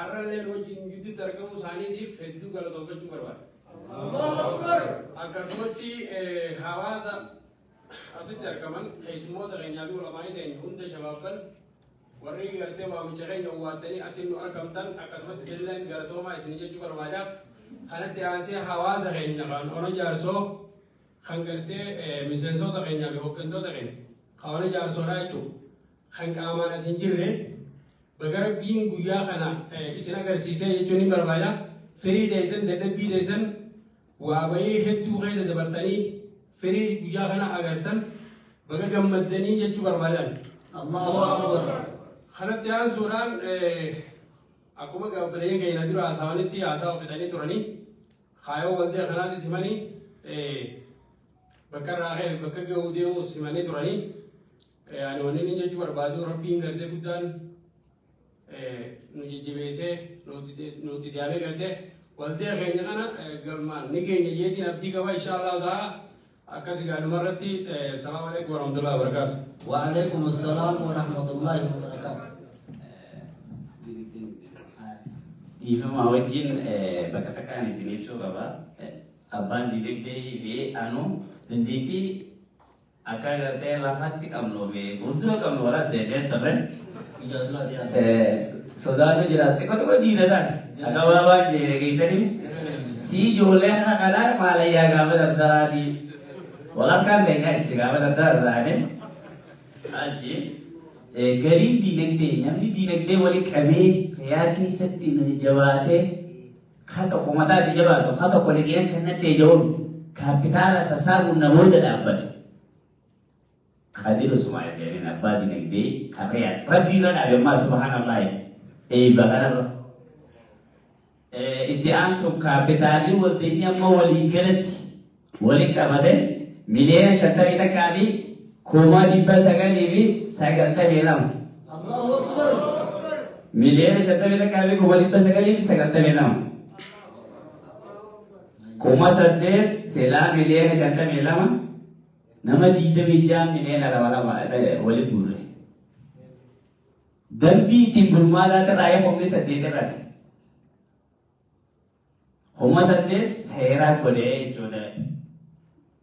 arrallee nu wajjin gidduutti argamuu isaaniitiif hedduu galatoonfachuu barbaada. Akkasumatti hawaasa asitti argaman, keessummoota keenyaa fi ulamaa'ii teenya hunda, shabaabban warri gartee waamicha keenya owwaattanii asin nu argamtan, akkasumatti isinilleen galatoomaa isin jechuu barbaada. Kanatti aansee hawaasa keenya kan ona jaarsoo kan gartee miseensota keenyaa fi hooggantoota keenya kan ona jaarsoodhaa jechuudha. Kan qaamaan as hin jirre baga Rabbiin guyyaa kana isin agarsiisee jechuun ni barbaada. Firii teessan, dadhabbii teessan, waa bayii hedduu keessa dabartanii firii guyyaa kana agartan, baga gammaddanii jechuu barbaadan. Allahu Akbar. Kanatti aansuudhaan akkuma gaabbileen keenya dura haasawanitti haasawa fixanii turanii kaayoo waldaa kanaatis himanii bakka irraa ka'e bakka ga'uu deemuus himanii turanii ani wanni inni jechuu barbaadu Rabbiin gartee guddaan nu jajjabeessee nuti deemee gartee waldaa keenya kana galmaan ni keenya jeetiin abdii qaba insha Allah ta'a. Akkas gaadhuma irratti salaamu alaikum warahmatullahi wabarakatuh. وعليكم السلام ورحمة الله وبركاته. Dhiifama wajjin bakka takkaan isin ibsuu qaba. Abbaan dinagdee fi anu dandeettii akka gartee lafatti qabnuu fi fuuldura qabnu waraabde turre. Sodaatu jira, xiqqoo xiqqoo diina taate. Akka baabaan jedhe keessanii si ijoollee kana kanaa maalayyaa gaafa dardaraati. Walakkaan keenya itti gaafa dardara taane achi galiin diinagdee namni diinagdee wali qabee riyaa keessatti nu jabaatee ka tokko mataatti jabaatu ka tokko liqiin kanatti ija'uun kaapitaala sassaabuun namoota dhaabbate. Kadir Usmaan jedhaniin abbaa dinagdee kan riyaa Rabbii irra dhaabe ammaa subhaanallah eebba kanarra. Itti aansuun kaapitaalli waldeenyi amma walii galatti waliin qabate 51,992,000. Allahu Akbar. 51,992. 8,000 silaa 52 miliyoona nama 26 miliyoona 2 2 waliin guurre. Dambii ittiin bulmaataa irraa 8,000 irratti. 8,000 seeraa godhee jechuudha.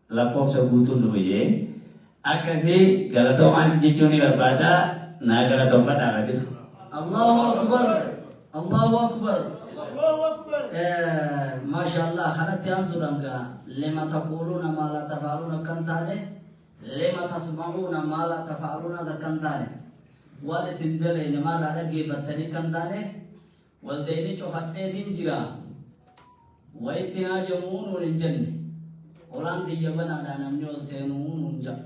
Lakkoofsa guutuun dhufu jee. Akkasii galatoomaan jechuun ni barbaada. Naa galatoonfadhaa qabisu. Allahu akbar. Allahu akbar. Maasha Allah, kanatti aansuudhaan gaa lima taquluuna maa laa tafaaluun akkan taane, lima tasma'uuna maa laa tafaaluunas akkan taane, waan ittiin dalayne maarraa dhaggeeffattanii kan taane, waldayni cufadheetiin jira wayitti haajamuu nuun hin jenne. Olaan tiyya banaadhaa, namni ol seenuu nuun ja'a.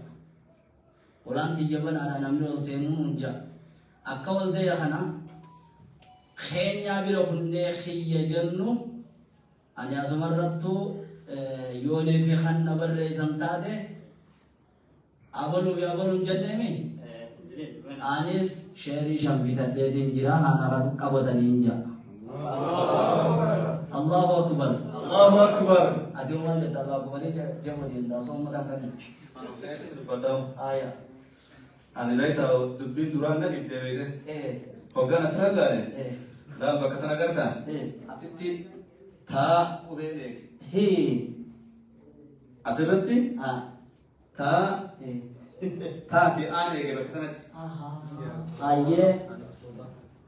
Olaan tiyya banaadhaa, namni ol seenuu nuun ja'a. Akka waldaya kana keenyaa bira kunnee kiyya jennu, ani asumarrattuu yoonii fi kan na barreessan taate abaluu fi abaluu hin jenneemi. Anis sheerii 5 bitadheetiin jira, haana qabatanii hin ja'a. Allahu akbar. Allahu akbar. Ati maal jetta? Allahu akbarii jamu deemta osoo ummata kan. Dubbadhamu. Aya. Ani beektaa, dubbiin duraan na dhibdee beekte. Hoggaan asirra ilaale. Laal, bakka tana agartaa? Asitti taa qubee eegi. Asirratti taa taa fi aan eege bakka tanatti. Ayyee.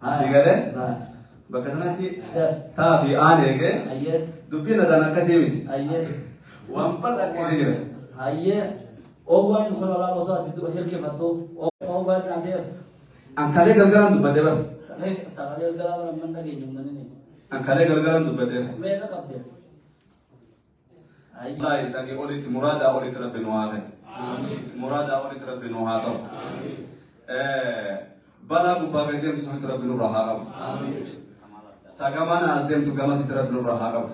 Asii galee bakka tanatti taa fi aan eege, dubbiin adaan akkasii miti. Waan bal'aa keessa jira. Ayyee. Oowwan kun olaa osoo ati hirkifattu oowwan adeef. Ankalee galgalaan dubbadee bara. Takalee galgalaa bara man dhageenyu manini. Ankalee galgalaan dubbadee. Meeqa qabde? Wallahi, sanii olitti, muraadaa olitti rabbi nu haa ta'e. Muraadaa olitti rabbi nu haa ta'u. Balaa gubbaa gad deemtu sanitti rabbi nurraa haa qabu. Ta gamaan as deemtu gamasitti rabbi nurraa haa qabu.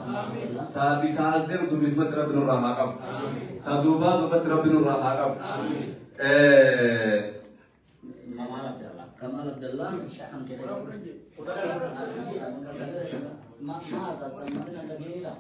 Ta bitaa as deemtu bitumatti rabbi nurraa haa qabu. Ta duubaa duubatti rabbi nurraa haa qabu. Kamal Abdallah. Kamal Abdallah. Kan kee. Ma ma asastan mana dhageenyudha.